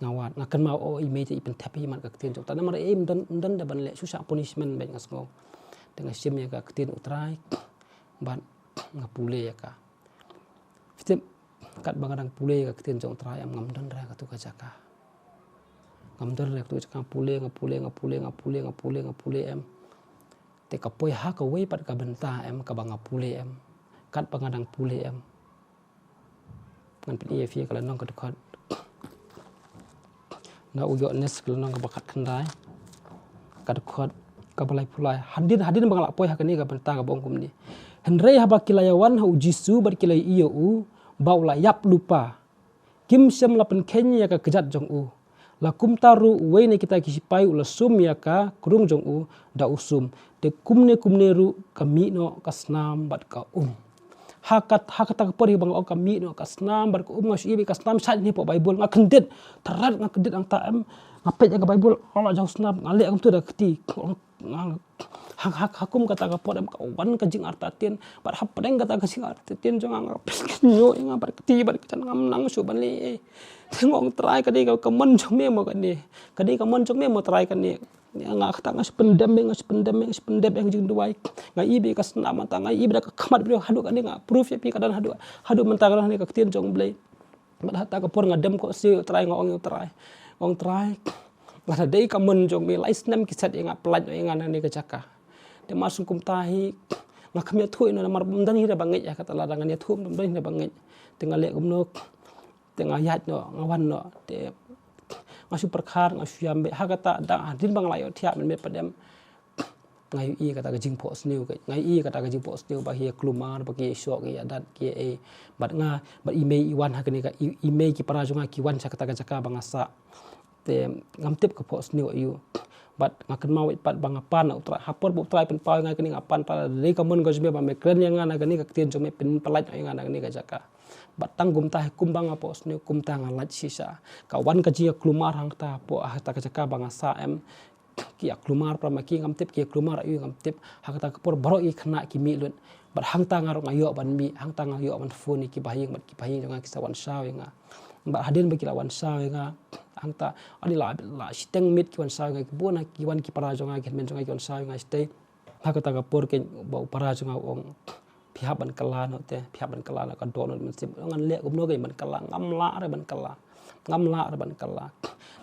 Nga wad, nga kynmaw, o, i mei te i pynthep hi mat ka ktien jong U Trai. Namar ei ym don, ym don da ban leh shuh shuh punishment bad nga sngew. Te nga shim ïa ka ktien U Trai bad nga pule ïa ka. Phi tip, katba nga dang pule ïa ka ktien jong U Trai em, ngam don re ha katu ka jaka. Ngam don re ha katu ka jaka, nga pule, nga pule, nga pule, nga pule, nga pule, nga pule em. Te ka poi ha kawei pat ka bynta em, kaba nga pule em. Katba nga dang pule em. Ngan pyni ïa phi ka lynnong ka dkhot na u Ïoannis ka lynnong kaba khatkhyndai, ka dkhot kaba laiphew lai. Hadien, hadien ba nga la poi ha kane ka bynta kaba ong kumne. Hynrei haba ki la ïawan ha u Jisu bad ki la ïohi ïa u ba u la ïap lypa, kim shym la pynkheiñ ïa ka kjat jong u. La kumta ruh uwei na kita ki shipai u la sum ïa ka krung jong u da u sum. Te kumne kumne ruh ka mih noh ka snam bad ka um. Ha kat, ha kata ka por hi ba nga ong ka mih noh ka snam bad ka um, nga shu ïohi ka snam shait hangne hapoh Baibl, nga kyndit, tharat nga kyndit hangta em, nga peit ïa ka Baibl, nga la jaw snam, nga leh kumta da ka kti, nga, ha, ha, ha kum kata ka por em ka wan ka jingartatien, bad hapdeng kata ka jingartatien jong nga, nga pynskhem ïa nga bad ka kti bad ka jan, ngam nang shuh ban leh ei. Te nga ong Trai, ka dei ka, ka mon jong me mo kane. Ka dei ka mon jong me mo Trai kane. Nga kata nga shu pyndem, nga shu pyndem, nga shu pyndem ïa ka jingduwai. Nga ïohi ba ka snam mynta, nga ïohi ba da ka khmat briew haduh kane, nga proof ïa phi ka don haduh, haduh mynta ka don kane ka ktien jong U Blei. Bad hata ka por nga dem khohsniew ïa U Trai, nga ong ïa U Trai, nga ong Trai, lada dei ka mon jong me, lai snem ki set ïa nga, pyllait noh ïa nga na kane ka jaka. Te mar shu kumta hi nga khlem ïathuh ïa no, namar ym don hi ruh ba ngeit ïa kata, lada ngan ïathuh ym don hi ruh ba ngeit. Te nga leh kumno? Te nga ïaid noh, nga wan noh. Te nga shu pyrkhat, nga shu ïam beit. Ha kata, da hadien ba nga la ïohthiah mynmiet pat em, nga ïohi kata ka jingphohsniew, nga ïohi kata ka jingphohsniew ba ki ïa kulmar, ba ki ïa shoh, ki ïa dat, ki ïa ei. Bad nga, bad i mei i wan ha kane ka, i, i mei ki para jong nga ki wan sha kata ka jaka ba nga sah. Te ngam tip ka phohsniew aïu. Bad nga kynmaw beit pat ba nga pan na U Trai. Ha por ba U Trai pynpaw ïa nga kane, nga pan pat, lada dei ka mon ka jong me ba me kren ïa nga na kane ka ktien jong me, pynpyllait noh ïa nga na kane ka jaka. Bad tang kumta hi, kumba nga phohsniew kumta nga lait shisha. Ka wan ka jingïakulmar hangta hapoh, hangta ka jaka ba nga sah em. Ki ïakulmar para ma ki, ngam tip ki ïakulmar aïu, ngam tip. Ha kata ka por baroh ki khynnah ki mih lut. Bad hangta nga ruh nga ïoh ban mih, hangta nga ïoh ban phone ïa ki bahaïing, bad ki bahaïing jong nga ki sa wan shaw ïa nga. Bad hadien ba ki la wan shaw ïa nga, hangta, ani la, la shiteng miet ki wan shaw ïa nga, ki bun ha ki wan ki para jong nga, ki hynmen jong nga ki wan shaw ïa nga shatei. Ha kata ka por keiñ ba u para jong nga u ong, phi hap ban kylla noh te, phi hap ban kylla noh, ka dohnud mynsiem. Ngan leh kumno keiñ ban kylla, ngam lah re ban kylla. Ngam lah re ban kylla.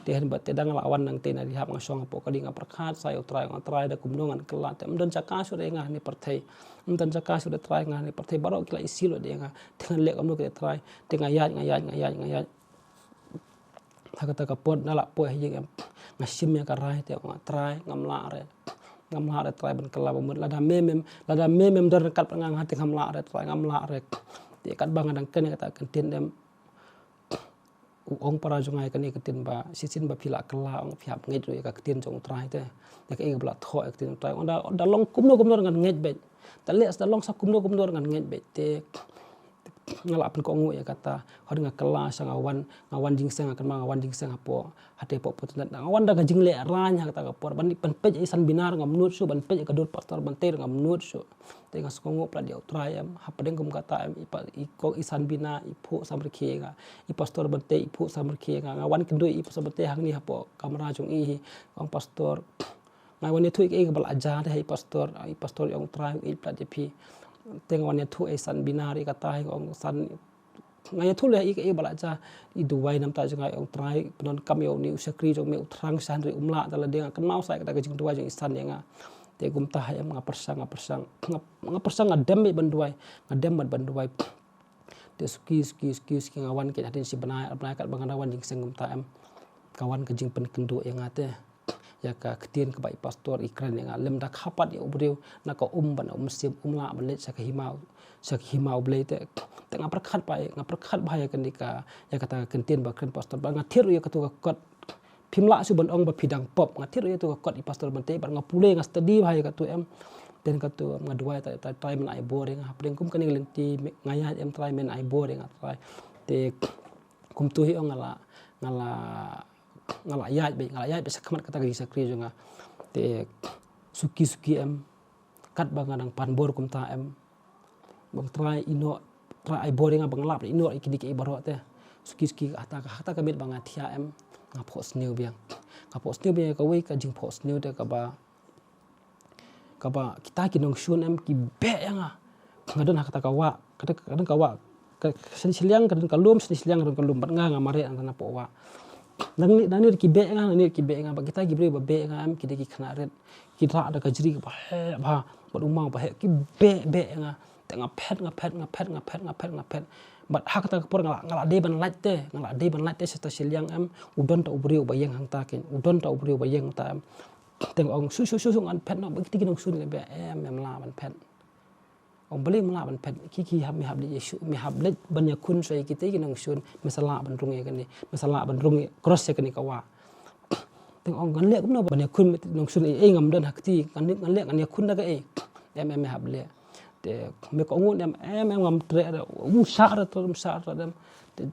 Te hynba te dang la wan nangtei na rehab nga shong hapoh kali, nga pyrkhat sa ïa U Trai, nga Trai, da kumno ngan kylla te ym don jaka shuh re nga ha ne pyrthei. Ym don jaka shuh re Trai nga ha ne pyrthei, baroh ki la isih lut ïa nga. Te ngan leh kumno keiñ Trai. Te nga ïaid, nga ïaid, nga ïaid, nga ïaid. Ha kata ka por na la poi ha ïing em, nga shim ïa ka rai te nga Trai, ngam lah re. Ngam lah re Trai ban kylla ba mut, lada me mem, lada me mem don ryngkat bad nga, nga te ngam lah re Trai, ngam lah re. Te katba nga dang kren ïa kata ka ktien em, u ong para jong nga ïa kane ka ktien ba shisien ba phi la kylla, ong, phi hap ngeit ruh ïa ka ktien jong U Trai te. Ïa kaei kaba la thoh ïa ka ktien U Trai. Ong da, da long kumno kumno ngan ngeit beit. Da leh sa, da long sa kumno kumno ngan ngeit beit. Te nga la pynkohnguh ïa kata. Hynda nga kylla sa nga wan, nga wan jingïaseng, nga kynmaw nga wan jingïaseng hapoh, hangtei hapoh Phuket. Nga wan da ka jinglehrain ha kata ka por. Ban, ban peit ïa i San Bina ruh ngam nud shuh, ban peit ïa ka dur Pastor Bantei ruh ngam nud shuh. Te nga sngewthuh palat ïa U Trai em, hapdeng kum kata em, i pa, i kong i San Bina i phuh samrkhie ïa nga, i Pastor Bantei i phuh samrkhie ïa nga. Nga wan kynduh ïa i Pastor Bantei hangne hapoh kamra jong i hi, ong Pastor, nga wan ïathuh ïa kaei kaba la jia te ha i Pastor, i Pastor i ong Trai u ïeit palat ïa phi. Te nga wan ïathuh ïa i San Bina ruh ïa kata hi, ong San, nga ïathuh leh ïa kaei ba la jia, i duwai namar jong nga, ong Trai pyndonkam ïa une u shakri jong me, u thrang sha hynrei um lah da lade. Nga kynmaw sa ïa kata ka jingduwai jong i San ïa nga. Te kumta hi em nga pyrshang, nga pyrshang, nga, nga pyrshang, nga dem beit ban duwai, nga dem beit ban duwai. Te suki, suki, suki, suki nga wan keiñ hadien shi bnai, ar bnai katba nga dang wan jingïaseng kumta em, ka wan ka jingpynkynduh ïa nga te. Ïa ka ktien kaba i Pastor i kren ïa nga, lymda kha pat ïa u briew na ka um bad na u mynsiem um lah ban leit sha ka hima, sha ka hima U Blei te. Te nga pyrkhat bha, nga pyrkhat bha ïa kane ka, ïa kata ka ktien ba kren Pastor, bad nga thied ruh ïa kato ka kot. Phim lah shuh ban ong ba phi dang pop. Nga thied ruh ïa kato ka kot i Pastor Bantei bad nga pule, nga study bha ïa kato em. Te kato nga duwai, Trai, Trai, Trai men ai bor ïa nga. Hapdeng kum kane ka lynti nga ïaid em Trai men ai bor ïa nga Trai. Te kumto hi ong nga la, nga la, nga la ïaid beit, nga la ïaid beit shakhmat kata ka jingshakri jong nga. Te suki suki em, katba nga dang pan bor kumta em, ong Trai ïehnoh, Trai ai bor ïa nga ba nga lah ban ïehnoh ïa kine kiei baroh te. Suki suki hata ka, hata ka miet ba nga thiah em, nga phohsniew biang. Nga phohsniew biang ïa kawei ka jingphohsniew te kaba, kaba kita ki nongshun em ki beh ïa nga. Nga don ha kata ka wah, kata, kata ka wah, ka, ka shane shiliang ka don ka lum, shane shiliang ka don ka lum, bad nga, nga mareh na, na poh wah. Nangne, nangne ki beh ïa nga, nangne ki beh ïa nga, bad kita ki briew ba beh ïa nga em ki dei ki khynnah rit. Ki rah da ka jri kaba heh bha bad u maw ba heh, ki beh beh ïa nga. Te nga phet, nga phet, nga phet, nga phet, nga phet, nga phet. Bad ha kata ka por nga la, nga la dei ban lait te, nga la dei ban lait te sha kata shiliang em. U don ta u briew ba ïeng hangta keiñ, u don ta u briew ba ïeng hangta em. Te nga ong shu, shu, shu, shu, ngan phet noh, ba kita ki nongshun ki la beh. Em, em lah ban phet. Ong balei ym lah ban phet? Ki, ki hap, me hap leit ïa shu, me hap leit ban ïakhun shuwa ïa kita ki nongshun, me sa lah ban rung ïa kane, me sa lah ban rung ïa, cross ïa kane ka wah. Te nga ong ngan leh kumno ban ïakhun, nongshun ei ei ngam don ha kti, ngan, ngan leh, ngan ïakhun da kaei? Em, em, me hap leh. Te me kohnguh em, em, em ngam treh re, um shah re, um shah re em. Te,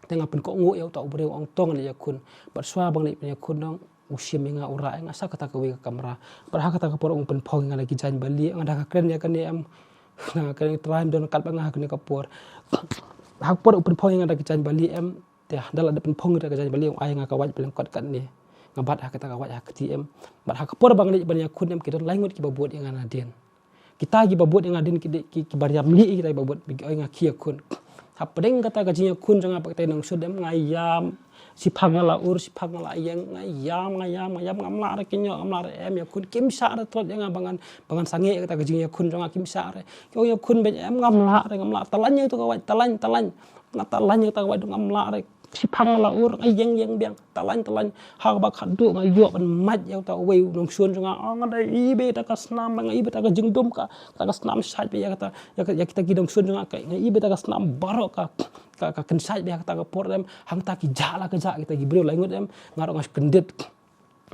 te nga pynkohnguh ïa uta u briew, ong to ngan leit ïakhun. Bad shuwa ba ngan leit ïakhun dong, u shim ïa nga, u rah ïa nga sha kata kawei ka kamra. Bad ha kata ka por u pynphong ïa nga da ki jaiñ ba lieh, nga da ka kren ïa kane em, nga kren, Trai, ym don kat ba nga ha kane ka por. Ha ka por u pynphong ïa nga da ki jaiñ ba lieh em, te da la dep pynphong ïa ka jaiñ ba lieh, u ai ïa nga ka wait ba lyngkot katne. Nga bat ha kata ka wait ha kti em. Bad ha ka por ba nga leit ban ïakhun em, ki don lai ngut kiba bud ïa nga nadien. Kita kiba bud ïa nga nadien ki, ki, kiba riam lieh, kita kiba bud, ki ong ïa nga khie ïakhun. Hapdeng kata ka jingïakhun jong nga bad kita ki nongshun em, nga ïam, shiphang nga la ur, shiphang nga la ïeng, nga ïam, nga ïam, nga ïam, ngam lah re kynnoh, ngam lah re em ïakhun, kim shah re tlot ïa nga ba ngan, ba ngan sangeh ïa kata ka jingïakhun jong nga, kim shah re. Ki ong ïakhun beit em, ngam lah re, ngam lah, talan ïa uto ka wait, talan, talan. Nga talan ïa uto ka wait, ngam lah re. Shiphang nga la ur, nga ïeng ïeng biang, talan talan. Ha kaba khatduh nga ïoh ban mad ïa uta uwei u nongshun jong nga. Oh, nga da i beit ïa ka snam, nga i beit ïa ka jingdum ka, ka snam shait beit ïa kata, ïa ka, ïa kita ki nongshun jong nga, nga i beit ïa ka snam baroh ka, ka, ka kynshait beit ïa kata ka por em. Hangta ki jah la ka jah kita ki briew lai ngut em, nga ruh nga shu kyndit.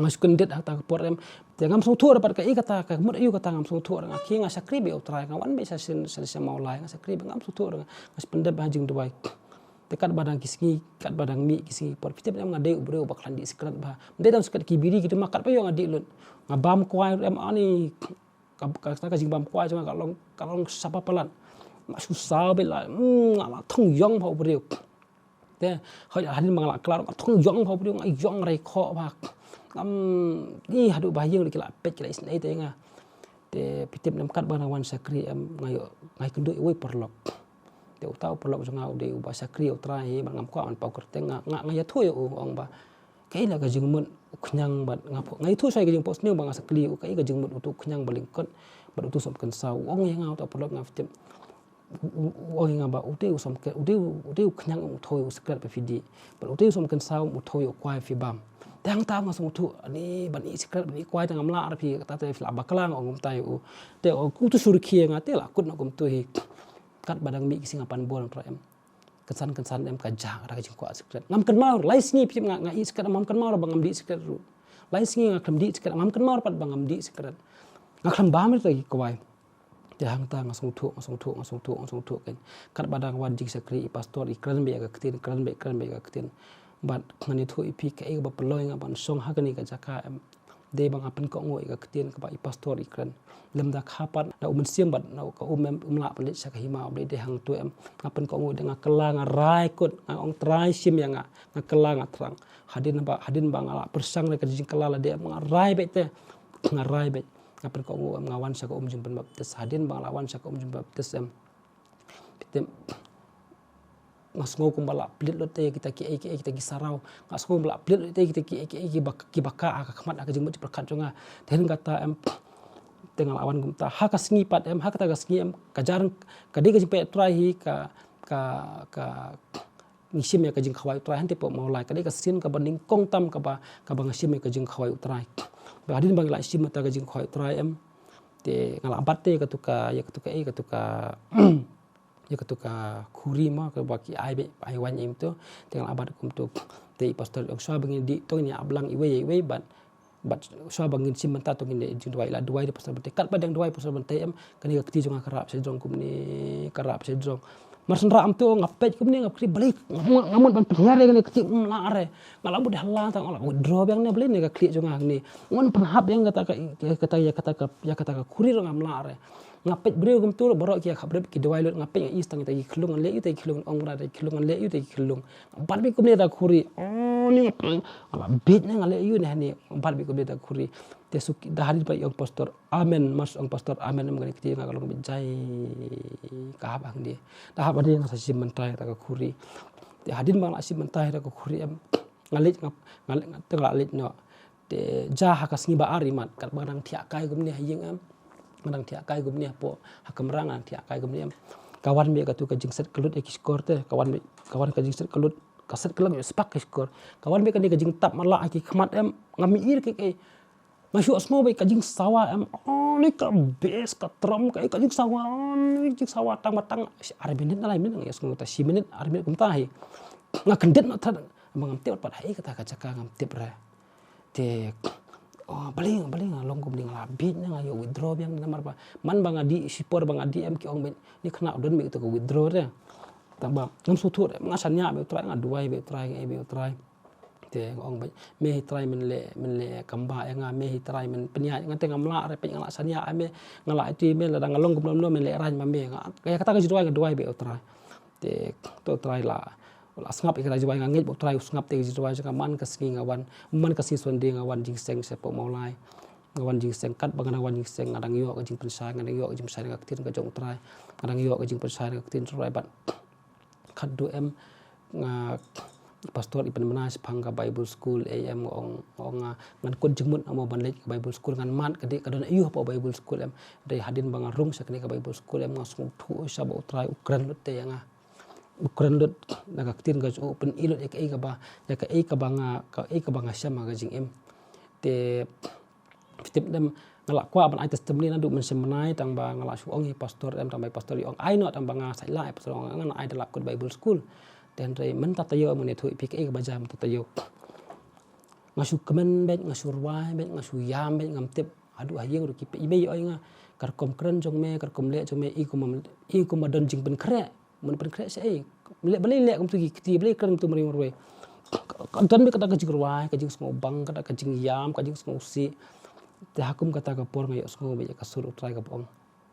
Nga shu kyndit ha kata ka por em. Te ngam sngewthuh re pat kaei kata, ka mut aïu kata, ngam sngewthuh re. Nga khie, nga shakri beit ïa u Trai, nga wan beit sha sien, sha sien Mawlai, nga shakri beit, ngam sngewthuh re. Nga shu pyndep ha jingduwai. Te katba dang ki sngi, katba dang mih ki sngi por, phi tip em, nga dei u briew uba khlaiñ dih sikret bha. Ym dei tang sikret, ki biri ki duma katba ïoh nga dih lut. Nga bam kwai ruh em, ani, ka, ka, ka jingbam kwai jong nga ka long, ka long sapa palat. Nga shu saw beit la, mm, nga la thong ïong bha u briew. Te hadien ba nga la kylla ruh nga thong ïong bha u briew, nga ïong rei khoh bha. Ngam, i haduh ba ha ïing ruh ki la peit, ki la isynei te ïa nga. Te phi tip em, katba nga wan shakri em, nga ïoh, nga ïakynduh ïa uwei u paralok. Te uta u paralok jong nga u dei uba shakri ïa u Trai hi, bad ngam kwah ban paw kyrteng, nga, nga, nga ïathuh ïa u, ong ba, kaei la ka jingmut u khñiang bad nga pho-, nga ïathuh shwa ïa ka jingphohsniew ba nga sa kylli u, kaei ka jingmut utu u khñiang ba lyngkot bad utu u sop kynsaw. U ong ïa nga uta u paralok, nga, phi tip, u, u, u ong ïa nga ba u dei u sop ke-, u dei u, u dei u khñiang em, u thew ïa u sikret ba phi dih, bad u dei u sop kynsaw em, u thew ïa u kwai ba phi bam. Te hangta nga sngewthuh, ani ban ih sikret, ban ih kwai te ngam lah re phi, kata te phi la bakla, nga ong kumta ïa u. Te u, utu u shu rkhie ïa nga, te la kut noh kumtu hi. Katba dang mih ki sngi nga pan bor, Trai em. Kynsan kynsan em ka jah kata ka jingkwah sikret. Ngam kynmaw, lai sngi phi tip nga, nga ih sikret, ngam kynmaw re ba ngam dih sikret ruh. Lai sngi nga khlem dih sikret, ngam kynmaw re pat ba ngam dih sikret. Nga khlem bam re kita ki kwai. Te hangta nga sngewthuh, nga sngewthuh, nga sngewthuh, nga sngewthuh kein. Katba dang wan jingshakri, i pastor i kren beit ïa ka ktien, kren beit, kren beit ïa ka ktien. Bad ngan ïathuh ïa phi kaei kaba pynlong ïa nga ban shong ha kane ka jaka em. Dei ba nga pynkohnguh ïa ka ktien kaba i pastor i kren. Lymda kha pat na u mynsiem bad na ka um em, um lah ban leit sha ka hima, um leit dei hangto em. Nga pynkohnguh, dei nga kylla, nga rai kut, nga ong, Trai, shim ïa nga, nga kylla, nga thrang. Hadien ba, hadien ba nga la pyrshang da ka jingkylla lade em, nga rai beit te, nga rai beit. Nga pynkohnguh em, nga wan sha ka um jingbaptis. Hadien ba nga la wan sha ka um jingbaptis em, phi tip, nga sngew kumba la plie lut te ïa kita kiei kiei, kita ki saraw. Nga sngew kumba la plie lut te ïa kita kiei kiei kiba, kiba kah ha ka khmat, ha ka jingmut jingpyrkhat jong nga. Te hadien kata em, te nga la wan kumta. Ha ka sngi pat em, ha kata ka sngi em, ka jar, ka dei ka jingpeit Trai hi, ka, ka, ka ngi shim ïa ka jingkhawai u Trai hangtei hapoh Mawlai. Ka dei ka sien kaba nyngkong tam kaba, kaba nga shim ïa ka jingkhawai u Trai. Ba hadien ba ngi la shim ïa ka jingkhawai u Trai em, te nga la bat te ïa katu ka, ïa katu ka, eh, katu ka, ïa katu ka khuri mo, kaba ki ai beit, ai waiñ em to. Te nga la bat kumto. Te i pastor ong, shuwa ba ngin dih to ngin ïa ap lang iwei ïa iwei, bad Bad shuwa ba ngin shim mynta to ngin leh jingduwai, la duwai da pastor Bynta. Katba dang duwai pastor Bynta em, kane ka kti jong nga ka rah sha jrong kumne, ka rah sha jrong. Mar shu rah em to nga peit kumne, nga peit, balei nga mut, nga mut ban pynhiar ïa kane ka kti, ym lah re. Nga la mut hala tang, nga la withdraw biang ne, balei ne ka khlieh jong nga ne. Ngan pynhap ïa kata ka, kata, ïa kata ka, ïa kata ka khuri ruh ngam lah re. Nga peit briew kumto baroh ki ïa khapbrip, ki duwai lut, nga peit nga ïohi tang ïa kita ki khyllung, ngan leh ïa kita ki khyllung, ong Bynta, kita ki khyllung, ngan leh ïa kita ki khyllung. Nga bat beit kumne da ka khuri. Oh, ni nga, nga la beit ne, nga leh ïa u ne hangne. Nga bat beit kumne da ka khuri. Te suk, da hadien ba i ong pastor, amen, mar shu ong pastor, amen, em, kane ka kti nga ka long beit jai, ka hap hangne. Da hap hangne nga sa shim bynta ïa kata ka khuri. Te hadien ba nga la shim bynta ïa kata ka khuri em, nga leit, nga, nga leit, nga, te nga la leit noh. Te jia ha ka sngi ba ar imat, katba nga dang thiah kai kumne ha ïing em. Nga dang thiah kai kumne hapoh, ha kamra nga dang thiah kai kumne em. Ka wan beit katu ka jingset kyllut ïa ki shkor te, ka wan beit, ka wan ka jingset kyllut, ka set kyllut ïa spak ki shkor. Ka wan beit kane ka jingtap matlah ha ki khmat em, ngam ïohi re kaei kaei. Nga shu sngew beit ka jingsawa em, oh, ni ka bes ka trom ka, ka jingsawa, oh, ni jingsawa tang ba tang, ar minit ne lai minit, nga ïohsngew ta shi minit, ar minit kumta hi. Nga kyndit noh tad, ba ngam tip pat ha ei kata ka jaka, ngam tip re. Te, oh, balei, balei nga long kumne, nga la beit ne, nga ïoh withdraw biang ne, namar ba man ba nga dih, shipor ba nga dih em ki ong beit, ni khynnah u don beit uto ka withdraw re. Tang ba ngam sngewthuh re, nga shaniah beit u Trai, nga duwai beit u Trai, nga ïeit beit u Trai. Te nga ong beit, me hi Trai men leh, men leh kam bha ïa nga, me hi Trai men pynïaid ïa nga, te ngam lah re, peit nga lah shaniah ïa me, nga lah ïa me, lada nga long kumno kumno men leh rang ma me. Nga, ïa kata ka jingduwai nga duwai beit ïa u Trai. Te to u Trai la, la sngap ïa kata ka jingduwai, nga ngeit ba u Trai u sngap ïa ka jingduwai jong nga. Man ka sngi nga wan, man ka sngi Sunday nga wan jingseng shapoh Mawlai. Nga wan jingseng, katba nga dang wan jingseng nga dang ïoh ka jingpynshai, nga dang ïoh ka jingpynshai na ka ktien ka jong u Trai. Nga dang ïoh ka jingpynshai na ka ktien u Trai bad khatduh em, nga, pastor i pynbna shaphang ka Bible school, eh, em, nga ong, nga ong, ah, ngan kut jingmut mo ban leit ka Bible school, ngan mad ka dei ka don aïu hapoh Bible school em. Dei hadien ba nga rung sha kane ka Bible school em, nga sngewthuh sha ba u Trai u kren lut te ïa nga. U kren lut na ka ktien ka jong u, u pyni lut ïa kaei kaba, ïa kaei kaba nga, kaei kaba nga shem ha ka jingim. Te phi tip dem, nga la kwah ban ai testimony naduh mynshem bnai, tang ba nga la shu ong ïa i pastor em, tang ba i pastor i ong ai noh, tang ba nga sait lah, i pastor ong ngan ai da la kut Bible school. Te hynrei mynta taïew em, ngan ïathuh ïa phi kaei kaba jia mynta taïew. Nga shu kmen beit, nga shu rwai beit, nga shu ïam beit, ngam tip haduh ha ïing ruh ki peit ïa i mei, i ong ïa nga, ka rukom kren jong me, ka rukom leh jong me, i kum, i kum ba don jingpynkhreh. Mut pynkhreh shaei? Leh, balei leh kumtu ki kti, balei kren kumtu marwei marwei? Ka, ka don beit kata ka jingrwai, ka jingsngewbang, kata ka jingïam, ka jingsngewsih. Te ha kum kata ka por nga ïohsngew beit ïa ka sur u Trai kaba ong,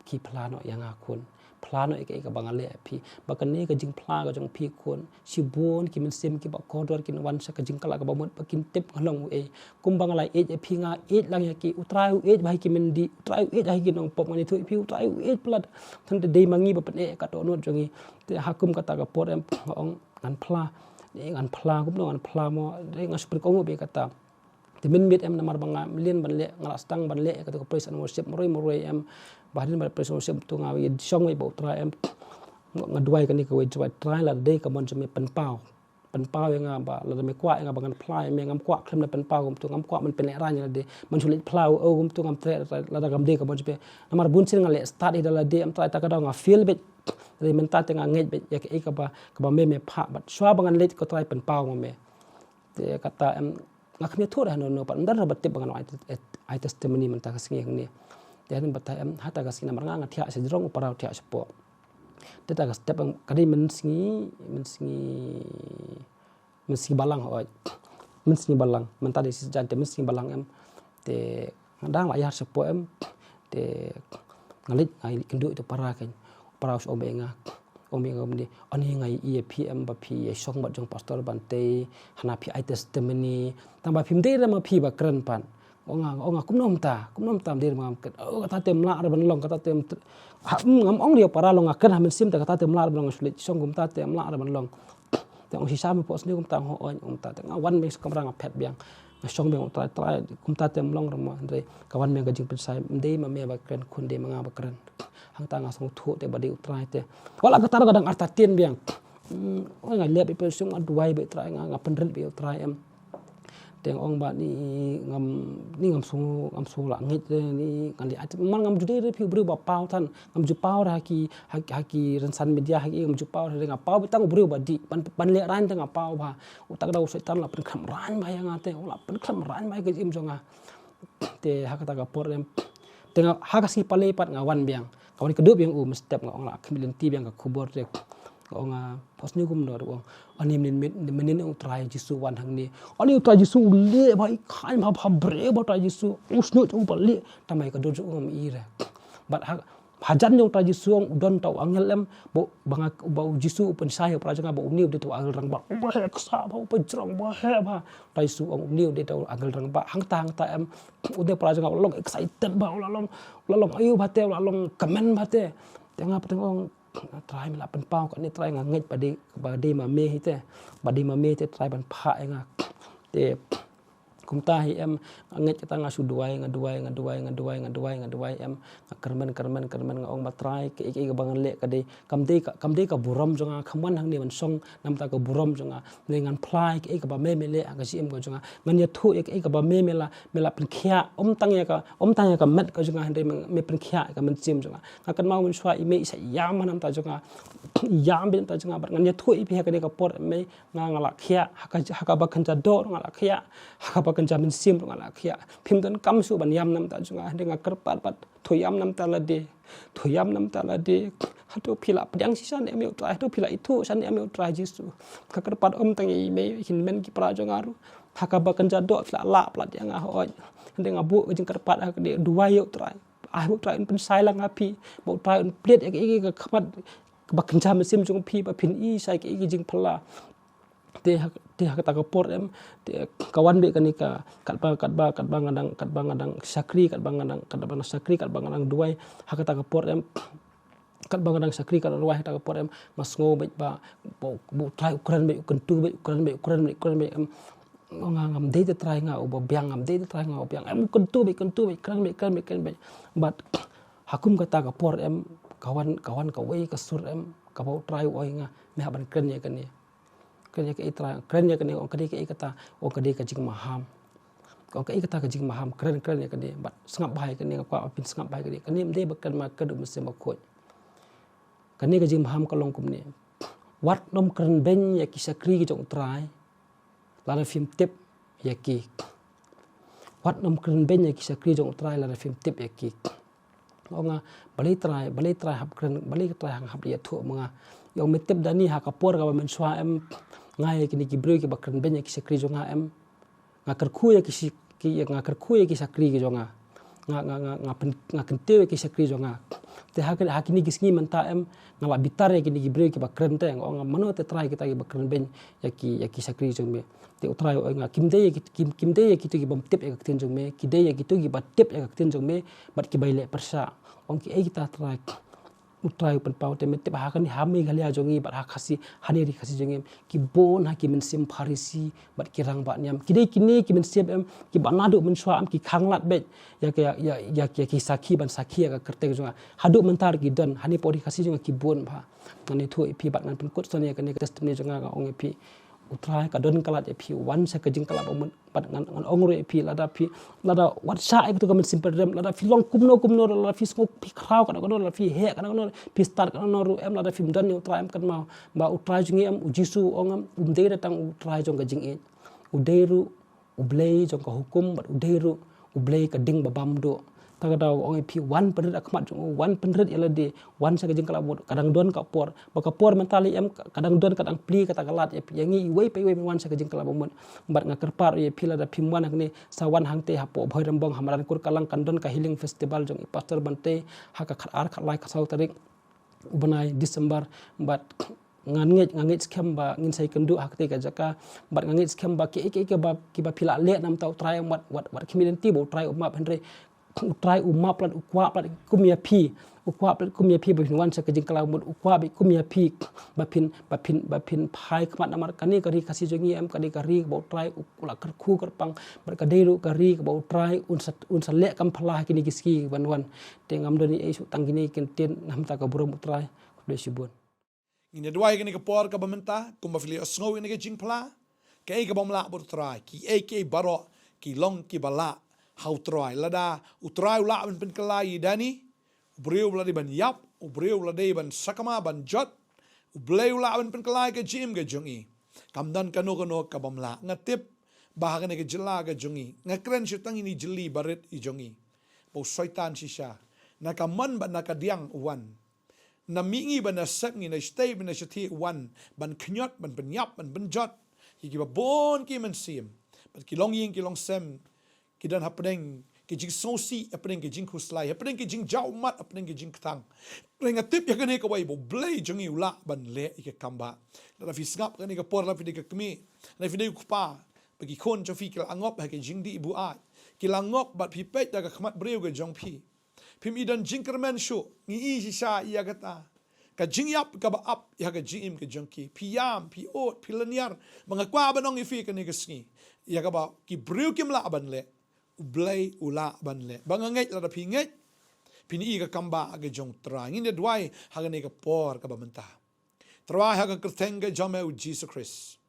ki phla noh ïa nga khun. Phla noh ïa kaei kaba nga leh ïa phi. Ba kane ka jingphla ka jong phi khun, shibun ki mynsiem kiba kordor kin wan sha ka jingkylla kaba mut ba kin tip nga long uei. Kumba nga la ïeit ïa phi, nga ïeit lang ïa ki. U Trai u ïeit bha ïa ki myndih, u Trai u ïeit bha ïa ki nongpop, ngan ïathuh ïa phi, u Trai u ïeit palat. Tang te dei ma ngi ba pyneh ïa ka dohnud jong ngi. Te ha kum kata ka por em, nga ong ngan phla. Ngan phla kumno, ngan phla mo. Dei nga shu pynkohnguh beit ïa kata. Te mynmiet em, namar ba nga mlien ban leh, nga la sdang ban leh ïa kata ka praise and worship marwei marwei em. Ba hadien ba praise and worship to nga ïashong beit bad u Trai em. Nga duwai kane kawei, Trai, lada dei ka mon jong me pynpaw. Pynpaw ïa nga ba lada me kwah ïa nga ba ngan phla ïa me, ngam kwah khlem da pynpaw kumtu, ngam kwah ban pynlehraiñ ïa lade, ban shu leit phla u, kumtu ngam treh lada kam dei ka mon jong me. Namar bunsien nga leh stad hi da lade em Trai, ta ka daw nga fail beit. Te mynta te nga ngeit beit ïa kaei kaba, kaba me me phah, bad shuwa ba ngan leit ko Trai pynpaw ma me. Te kata em, nga khlem ïathuh hano hano pat, ym don ba tip ba ngan ai, ai testimony mynta ka sngi hangne. Te hynrei ba ta em, ha ta ka sngi namar nga nga thiah sha jrong, u para u thiah shapoh. Te ta ka step em, ka dei mynsngi, mynsngi, mynsngi Balang, hooid. Mynsngi Balang, mynta dei shi saitjaiñ, te mynsngi Balang em. Te nga dang la ïar shapoh em. Te nga leit, nga leit kynduh ïa u para kein. U para u shu ong beit ïa nga, ong beit ïa nga kumne, ani nga ïohi ïa phi em ba phi ïashong bad jong Pastor Bantei, hana phi ai testimony, tang ba phim dei re ma phi ba kren pat. Nga ong, nga ong kumno mynta, kumno mynta ym dei re ma phi kren. Oh, kata te ym lah re ban long, kata te ym tr-, ha, mm, ngam ong ïa u para long, nga kren ha mynsiem te kata te ym lah re ban long, nga shu leit shong kumta te ym lah re ban long. Te ong shisha me phohsniew kumta, nga ong kumta te nga wan biang sha kamra nga phet biang. Nga shong biang, u Trai, Trai, kumta te ym long re mo, hynrei ka wan biang ka jingpynshai, ym dei ma me ba kren khun, dei ma nga ba kren. Hangta nga sngewthuh te ba dei u Trai te. Wat la kata ruh ka dang artatien biang. Hmm, oi nga leh beit pyrshah, nga duwai beit Trai, nga, nga pynrit beit ïa u Trai em. Te nga ong ba ni ngam, ni ngam sngew, ngam sngew lah ngeit re, ni ngan leh, man ngam ju dei re phi u briew ba paw than, ngam ju paw re ha ki, ha, ha ki rynsan media, ha ki, ngam ju paw re, nga paw beit tang u briew ba dih, ban, ban lehraiñ te nga paw bha. Uta ka daw u Soitan la pynkhlem raiñ bha ïa nga te, u la pynkhlem raiñ bha ïa ka jingim jong nga. Te ha kata ka por em, te nga, ha ka sngi Palei pat nga wan biang, nga wan kynduh biang u mynstep, nga ong la khmih lynti biang ka khubor te. Nga ong, ah, phohsniew kumno, u ong, ani mynnin, mynnin u Trai Jisu wan hangne. Ani u Trai Jisu u lieh bha, i khlaiñ bha, bha briew bha u Trai Jisu, u shñiuh u ba lieh, tang ba ïa ka dur jong u ngam i re. Bad ha, hajan jong u Trai Jisu ong u don uta u angel em, ba, ba nga, ba u Jisu u pynshai ha u para jong nga ba une u dei uta u angel rangbah. Uba heh ksah bha, uba jrong, uba heh bha. U Trai Jisu ong une u dei uta u angel rangbah. Hangta, hangta em, u dei para jong nga u la long excited bha, u la long, u la long aïu bha te, u la long kmen bha te. Te nga pat nga ong, Trai me la pynpaw kane Trai, nga ngeit ba dei, ba dei ma me hi te. Ba dei ma me te Trai ban phah ïa nga. Te kumta hi em, nga ngeit kata nga shu duwai, nga duwai, nga duwai, nga duwai, nga duwai, nga duwai em. Nga kyrmen, kyrmen, kyrmen, nga ong ba Trai, kaei kaei kaba ngan leh ka dei, kam dei ka, kam dei ka burom jong nga, kham wan hangne ban shong namar ka burom jong nga. Hynrei ngan phla ïa kaei kaba me me leh ha ka jingim ka jong nga. Ngan ïathuh ïa kaei kaba me me la, me la pynkhiah, ym tang ïa ka, ym tang ïa ka met ka jong nga, hynrei me, me pynkhiah ïa ka mynsiem jong nga. Nga kynmaw mynshuwa i mei i sa ïam namar jong nga. Ïam beit namar jong nga, bad ngan ïathuh ïa phi ha kane ka por mei, nga, nga la khiah, ha ka, ha kaba kynja doh ruh nga la khiah, ha kaba kynja mynsiem ruh nga la khiah. Phim donkam shuh ban ïam namar jong nga, hynrei nga kyrpad bad to ïam namar lade. To ïam namar lade. Hato phi la pdiang shisha ne em ïa u Trai, hato phi la ithuh shisha ne em ïa u Trai Jisu. Nga kyrpad ym tang ïa i mei, hynmen ki para jong nga ruh. Ha kaba kynja doh phi la lah palat ïa nga, hooid. Hynrei nga buh ka jingkyrpad ha ka duwai ïa U Trai. Ai ba U Trai un pynshai lang ha phi, ba U Trai un plie ïa ka, ïa ka khmat ba kynja mynsiem jong phi, ba phin ïohi shai ka, ïa ka jingphylla. Te ha, te ha kata ka por em, te ka wan beit kane ka, katba, katba, katba nga dang, katba nga dang shakri, katba nga dang, katba nga dang shakri, katba nga dang duwai, ha kata ka por em, katba nga dang shakri, katba nga dang duwai, ha kata ka por em, nga sngew beit ba, ba, ba U Trai u kren beit, u kyntu beit, u kren beit, u kren beit, u kren beit em. Nga, ngam dei te Trai nga uba biang, ngam dei te Trai nga uba biang. Em, u kyntu beit, kyntu beit, kren beit, kren beit, kren beit. Bad ha kum kata ka por em, ka wan, ka wan kawei ka sur em, kaba U Trai u ong ïa nga, me hap ban kren ïa kane. Kren ïa kaei Trai, kren ïa kane, ong ka dei kaei kata, ong ka dei ka jingmaham. Ong kaei kata ka jingmaham, kren, kren ïa kane, bad sngap bha ïa kane, nga kwah ba phin sngap bha ïa kane. Kane ym dei ba kren markylliang, mynsiem bakhuid. Kane ka jingmaham ka long kumne. Wat nym kren beiñ ïa ki shakri ki jong U Trai lada phim tip ïa ki. Wat nym kren beiñ ïa ki shakri jong U Trai lada phim tip ïa ki. Ong nga, balei Trai, balei Trai hap kren, balei Trai hap ïathuh ma nga. Ïa ong me tip Dani, ha ka por kaba mynshuwa em, nga ïa kine ki briew kiba kren beiñ ïa ki shakri jong nga em, nga kyrkhu ïa ki shi-, ki, nga kyrkhu ïa ki shakri ki jong nga. Nga, nga, nga, nga pyn-, nga kyntiew ïa ki shakri jong nga. Te ha ki, ha kine ki sngi mynta em, nga la bitar ïa kine ki briew kiba kren te, nga ong nga, mano te Trai kita kiba kren beiñ ïa ki, ïa ki shakri jong me. Te U Trai u ong nga, kim dei ïa ki, kim, kim dei ïa kito kibym tip ïa ka ktien jong me, ki dei ïa kito kiba tip ïa ka ktien jong me, bad kiba ïaleh pyrshah. Ong kiei kita Trai. U Trai u pynpaw te me tip ha kane ha Meghalaya jong ngi bad ha Khasi, ha ne ri Khasi jong ngi em, ki bun ha ki mynsiem Pharisi bad ki rangbah niam. Ki dei kine ki mynsiem em, kiba naduh mynshuwa em ki khanglad beit ïa ki, ïa, ïa, ïa ki sakhi ban sakhi ïa ka kyrteng jong nga. Haduh mynta ruh ki don, ha ne pdeng ri Khasi jong nga ki bun bha. Ngan ïathuh ïa phi bad ngan pynkut sngewbha ïa kane ka testimony jong nga, nga ong ïa phi. U Trai ka don ka lad ïa phi, wan sha ka jingkylla ba mut, bad ngan, ngan ong ruh ïa phi, lada phi, lada wat shah ïa kato ka mynsiem pynrem, lada phi long kumno kumno ruh, lada phi sngew phi khraw katno katno, lada phi heh katno katno, phi stad katno katno ruh em, lada phim don ïa U Trai em, kynmaw ba U Trai jong ngi em, U Jisu u ong em, um dei da tang U Trai jong ka jingïeit. U dei ruh U Blei jong ka hukum, bad u dei ruh U Blei ka ding ba bam duh. Kata ka daw ong ïa phi, wan pynrit ha khmat jong u, wan pynrit ïa lade, wan sha ka jingkylla ba mut, ka dang don ka por. Ba ka por mynta lei em, ka dang don, ka dang plie kata ka lad ïa phi, ïa ngi iwei pa iwei ban wan sha ka jingkylla ba mut. Bad nga kyrpad ïa phi, lada phim wan hangne, sa wan hangtei hapoh Bhoirymbong ha madan Kurkalang, kan don ka healing festival jong i Pastor Bantei ha ka khatar, khatlai, khatsaw tarik u bnai December, bad ngan ngeit, nga ngeit skhem ba ngin sa ïakynduh ha katei ka jaka, bad nga ngeit skhem ba kiei kiei kiba, kiba phi la leh na ka bynta U Trai, wat, wat, wat khmih lynti ba U Trai u map, hynrei U Trai u map palat, u kwah palat kum ïa phi, u kwah palat kum ïa phi ba phin wan sha ka jingkylla ba mut, u kwah beit kum ïa phi ba phin, ba phin, ba phin phai khmat, namar kane ka ri Khasi jong ngi em, kane ka ri kaba U Trai u, u la kyrkhu kyrpang, bad ka dei ruh ka ri kaba U Trai un sa, un sa leh kam phylla ha kine ki sngi ban wan. Te ngam don ei ei shuh, tang kine ki ktien na ka bynta ka burom U Trai. Khublei shibun. Ngin ïa duwai kane ka por kaba mynta, kumba phi la ïohsngew ïa kane ka jingphla. Kaei kabym lah bad U Trai, kiei kiei baroh ki long kiba lah ha U Trai. Lada U Trai u lah ban pynkylla ïa i Dani, u briew u la dei ban ïap, u briew u la dei ban sakma, ban jot, U Blei u lah ban pynkylla ïa ka jingim ka jong i. Kam don kano kano kabym lah. Nga tip ba ha kane ka jylla ka jong i, nga kren shuh tang ïa ine i jylla barit i jong i, ba u Soitan shisha na ka mon bad na ka diang u wan. Na mihngi bad na sepngi, na shatei bad na shathie u wan ban khñiot, ban pynïap, ban pynjot ïa kiba bun ki mynsiem. Bad ki longïing ki longsem ki don hapdeng ki jingsngewsih, hapdeng ki jingkhuslai, hapdeng ki jingjaw ummat, hapdeng ki jingkthang. Hynrei nga tip ïa kane kawei, ba U Blei jong ngi u lah ban leh ïa ka kam ba. Lada phi sngap kane ka por, lada phi dei ka kmie, lada phi dei u kpa, ba ki khun jong phi ki la ngop ha ki jingdih buaid, ki la ngop bad phi peit da ka khmat briew ka jong phi. Phim i don jingkyrmen shuh, ngi i shisha ïa kata ka jingïap kaba ap ïa ka jingim ka jong ki. Phi ïam, phi ud, phi lynñiar. Ba nga kwah ban ong ïa phi kane ka sngi, ïa kaba ki briew kim lah ban leh, U Blei u lah ban leh. Ba nga ngeit lada phi ngeit, phin i ka kam ba ka jong U Trai. Ngin ïa duwai ha kane ka por kaba mynta. Trai, ha ka kyrteng ka jong me U Jisu Khrist,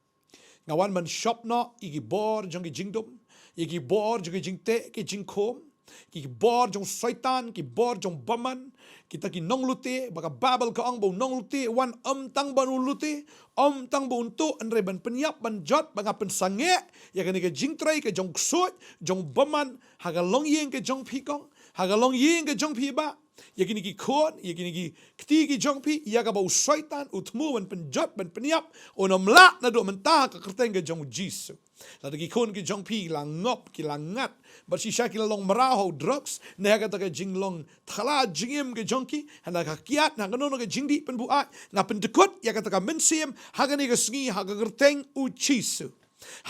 nga wan ban shop noh ïa ki bor jong ki jingdum, ïa ki bor jong ki jingteh ki jingkhum, ki bor jong u Soitan, ki bor jong u bymman, kita ki nonglute, ba ka Baibl ka ong ba u nonglute u wan ym tang ban lute, ym tang ban tuh, hynrei ban pynïap, ban jot. Ba nga pynsangeh ïa kane ka jingtrei ka jong u ksuid, jong u bymman, ha ka longïing ka jong phi kong, ha ka longïing ka jong phi bah. ïa kine ki khun, ïa kine ki kti ki jong phi, ïa kaba u Soitan u thmu ban pynjot, ban pynïap, un ym lah naduh mynta ha ka kyrteng ka jong u Jisu. Lada ki khun ki jong phi la ngop, ki la ngat, bad shisha ki la long mraw ha u drugs, ne ha kata ka jinglong thala jingim ka jong ki, ha na ka kiad, na kano kano ka jingdih pynbuaid, nga pyndykut ïa kata ka mynsiem ha kane ka sngi, ha ka kyrteng u Jisu.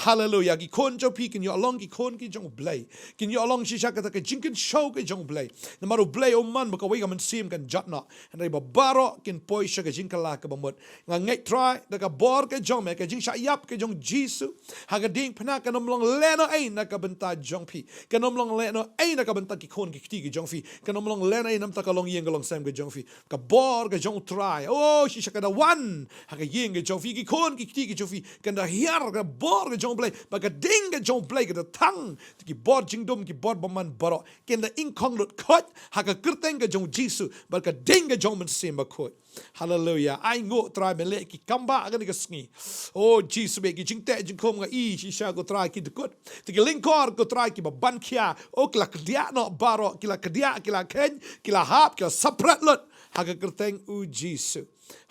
Haleluia. Ki khun jong phi kin ïoh long ki khun ki jong u Blei. Kin ïoh long shisha kata ka jingkynshew ka jong u Blei. Namar u Blei um man ba kawei ka mynsiem kan jot noh. Hynrei ba baroh kin poi sha ka jingkylla kaba mut. Nga ngeit Trai, da ka bor ka jong me, ka jingshah ïap ka jong u Jisu, ha ka diengphna kan ym long lehnohei na ka bynta jong phi. Kan ym long lehnohei na ka bynta ki khun ki kti ki jong phi. Kan ym long lehnohei na ka bynta ka longïing ka longsem ka jong phi. Ka bor ka jong u Trai, oh, shisha ka da wan ha ka ïing ka jong phi, ki khun ki kti ki jong phi, kan da hiar ka bor ka jong u Blei, bad ka ding ka jong u Blei ka da thang. Te ki bor jingdum, ki bor bymman baroh kin da ingkhong lut khuid ha ka kyrteng ka jong u Jisu, bad ka ding ka jong u Mynsiem Bakhuid. Haleluia. Ai nguh Trai, men leh ki kambah ha kane ka sngi. Oh Jisu, bad ki jingteh jingkhum nga i shisha ko Trai ki dkut. Te ki lyngkor ko Trai kiba ban khia, oh, ki la kdiah noh baroh, ki la kdiah, ki la kheiñ, ki la hap, ki la sapret lut ha ka kyrteng u Jisu.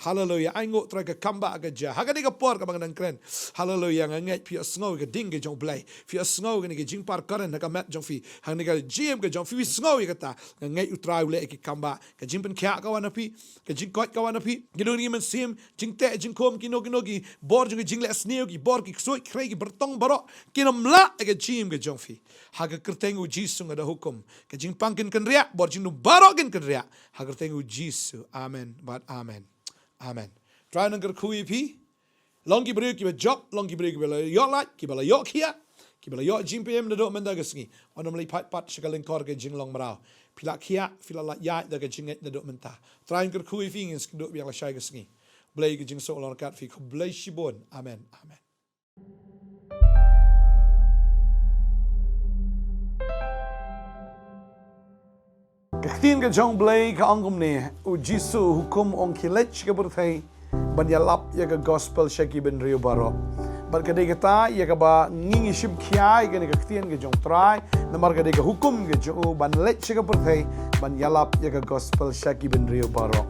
Haleluia. Ai nguh Trai ka kambah ka jia ha kane ka por kaba nga dang kren. Haleluia. Nga ngeit phi ïohsngew ïa ka ding ka jong u Blei. Phi ïohsngew ïa kane ka jingpar kren ha ka met jong phi, ha kane ka jingim ka jong phi, phi sngew ïa kata. Nga ngeit u Trai u leh ïa ki kambah. Ka jingpynkhiah ka wan na phi, ka jingkoit ka wan na phi. Kino kino ki mynsiem jingteh jingkhum, kino kino ki bor jong ki jingleh sniew, ki bor ki ksuid khrei, ki byrtong baroh, kin ym lah ïa ka jingim ka jong phi. Ha ka kyrteng u Jisu nga da hukum, ka jingpang kin kynriah, bor jingdum baroh kin kynriah. Ha ka kyrteng u Jisu. Amen bad amen. Amen. Trai un kyrkhu ïa phi. Long ki briew kiba jop, long ki briew kiba la ïoh lait, kiba la ïoh khiah, kiba la ïoh jingpynim naduh mynta ka sngi. Wat nym leit phai pat sha ka lyngkor ka jinglong mraw. Phi la khiah, phi la lait ïaid da ka jingngeit naduh mynta. Trai un kyrkhu ïa phi, ngin sa ïakynduh biang lashai ka sngi. Blei ka jingsuk long ryngkat phi, khublei shibun. Amen. Amen. Ka ktien ka jong u Blei ka ong kumne, u Jisu u hukum, ong khie leit sha ka pyrthei ban ïalap ïa ka gospel sha ki bynriew baroh. Bad ka dei kata ïa kaba ngi ngi shim khia ïa kane ka ktien ka jong u Trai, namar ka dei ka hukum ka jong u ban leit sha ka pyrthei ban ïalap ïa ka gospel sha ki bynriew baroh.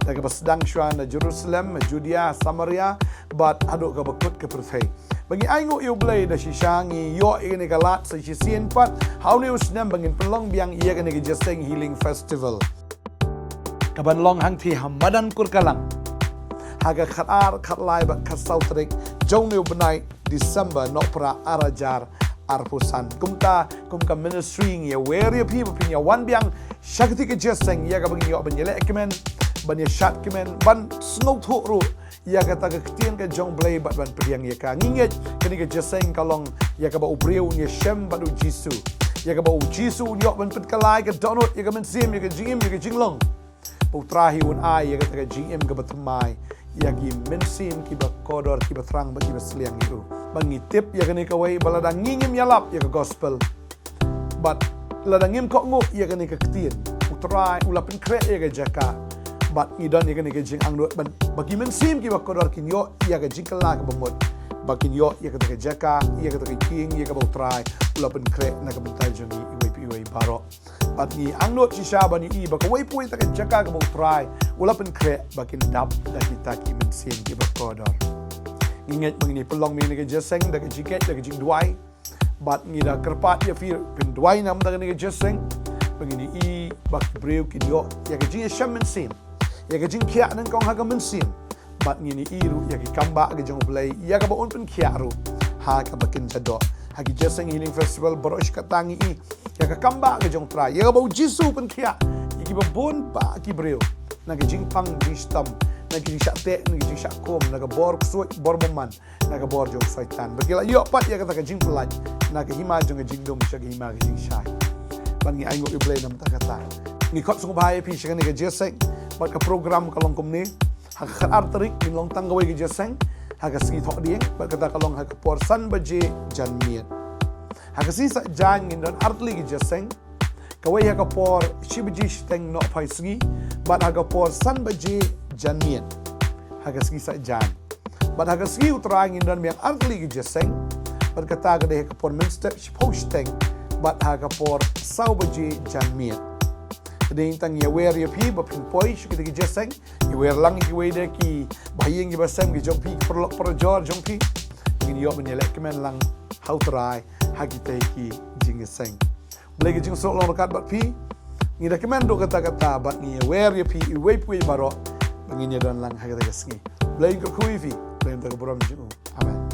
Da kaba sdang shuwa na Jerusalem, Judea, Samaria, bad haduh kaba kut ka pyrthei. Ba ngi ai nguh ïa u Blei da shisha ngi ïoh ïa kane ka lad sa shisien pat ha une u snem ba ngin pynlong biang ïa kane ka Jingïaseng Healing Festival, kaban long hangthie ha madan Kurkalang ha ka khatar, khatlai bad khatsaw tarik jong une u bnai December, nohprah ar hajar arphew san. Kumta kum ka ministry ngi ïawer ïa phi ba phin ïa wan biang sha kata ka jingïaseng ïa kaba ngin ïoh ban ïaleh kmen, ban ïashad kmen, ban sngewthuh ruh ïa kata ka ktien ka jong u Blei bad ban pdiang ïa ka. Ngi ngeit kane ka jingïaseng ka long ïa kaba u briew un ïashem bad u Jisu, ïa kaba u Jisu un ïoh ban pynkylla ïa ka dohnud, ïa ka mynsiem, ïa ka jingim, ïa ka jinglong. Ba u Trai hi un ai ïa kata ka jingim kaba thymmai ïa ki mynsiem kiba kordor, kiba thrang bad kiba sliang ïa u. Ba ngi tip ïa kane kawei, ba lada ngi ngim ïalap ïa ka gospel, bad lada ngim kohnguh ïa kane ka ktien, u Trai u la pynkhreh ïa ka jaka. Bad ngi don ïa kane ka jingangnud ban, ba ki mynsiem kiba kordor kin ïoh ïa ka jingkylla kaba mut, ba kin ïoh ïa kata ka jaka, ïa kata ka ïing, ïa kaba u Trai u la pynkhreh na ka bynta jong ngi iwei pa iwei baroh. Bad ngi angnud shisha ban ïohi ba kawei pa kawei ta ka jaka kaba u Trai u la pynkhreh ba kin dap da kita ki mynsiem kiba kordor. Ngi ngeit ba ngin ïa pynlong ïa kane ka jingïaseng da ka jingngeit, da ka jingduwai. Bad ngi da kyrpad ïa phi, pynduwai namar kane ka jingïaseng, ba ngin ïohi ba ki briew kin ïoh ïa ka jingïashem mynsiem, ïa ka jingkhiah nyngkong ha ka mynsiem. Bad ngin ïohi ruh ïa ki kambah ka jong u Blei ïa kaba un pynkhiah ruh ha kaba kin jadoh. Ha ki Jingïaseng Healing Festival baroh shi katta ngi ïohi ïa ka kambah ka jong u Trai, ïa kaba u Jisu u pynkhiah ïa kiba bun bah ki briew na ka jingpang jingshitom, na ka jingshah teh, na ka jingshah kum, na ka bor ksuid, bor bymman, na ka bor jong u Soitan. Ba ki la ïoh pat ïa kata ka jingpyllait na ka hima jong ka jingdum sha ka hima ka jingshai. Bad ngi ai nguh ïa u Blei namar kata. Ngi khot sngewbha ïa phi sha kane ka jingïaseng. Bad ka program ka long kumne. Ha ka khatar tarik ngin long tang kawei ka jingïaseng ha ka sngi Thohdieng, bad kata ka long ha ka por san baje janmiet. Ha ka sngi Saitjaiñ ngin don artylli ka jingïaseng. Kawei ha ka por shi baje shiteng nohphai sngi, bad ha ka por san baje janmiet ha ka sngi Saitjaiñ. Bad ha ka sngi U Trai ngin don biang artylli ka jingïaseng, bad kata ka dei ha ka por mynstep shiphew shiteng bad ha ka por saw baje janmiet. Te dei tang ïawer ïa phi ba phin poi sha kita ki jingïaseng, ïawer lang ïa kiwei de ki bahaïing ki basem ki jong phi, ki paralok parajor jong phi. Ngin ïoh ban ïaleh kmen lang ha U Trai ha kita ki jingïaseng. Blei ki jingsuk long ryngkat bad phi. Ngi da kmen duh katta katta bad ngi ïawer ïa phi iwei pa iwei baroh ba ngin ïadon lang ha kata ka sngi. Blei un kyrkhu ïa phi. Blei un da ka burom jong U. Amen.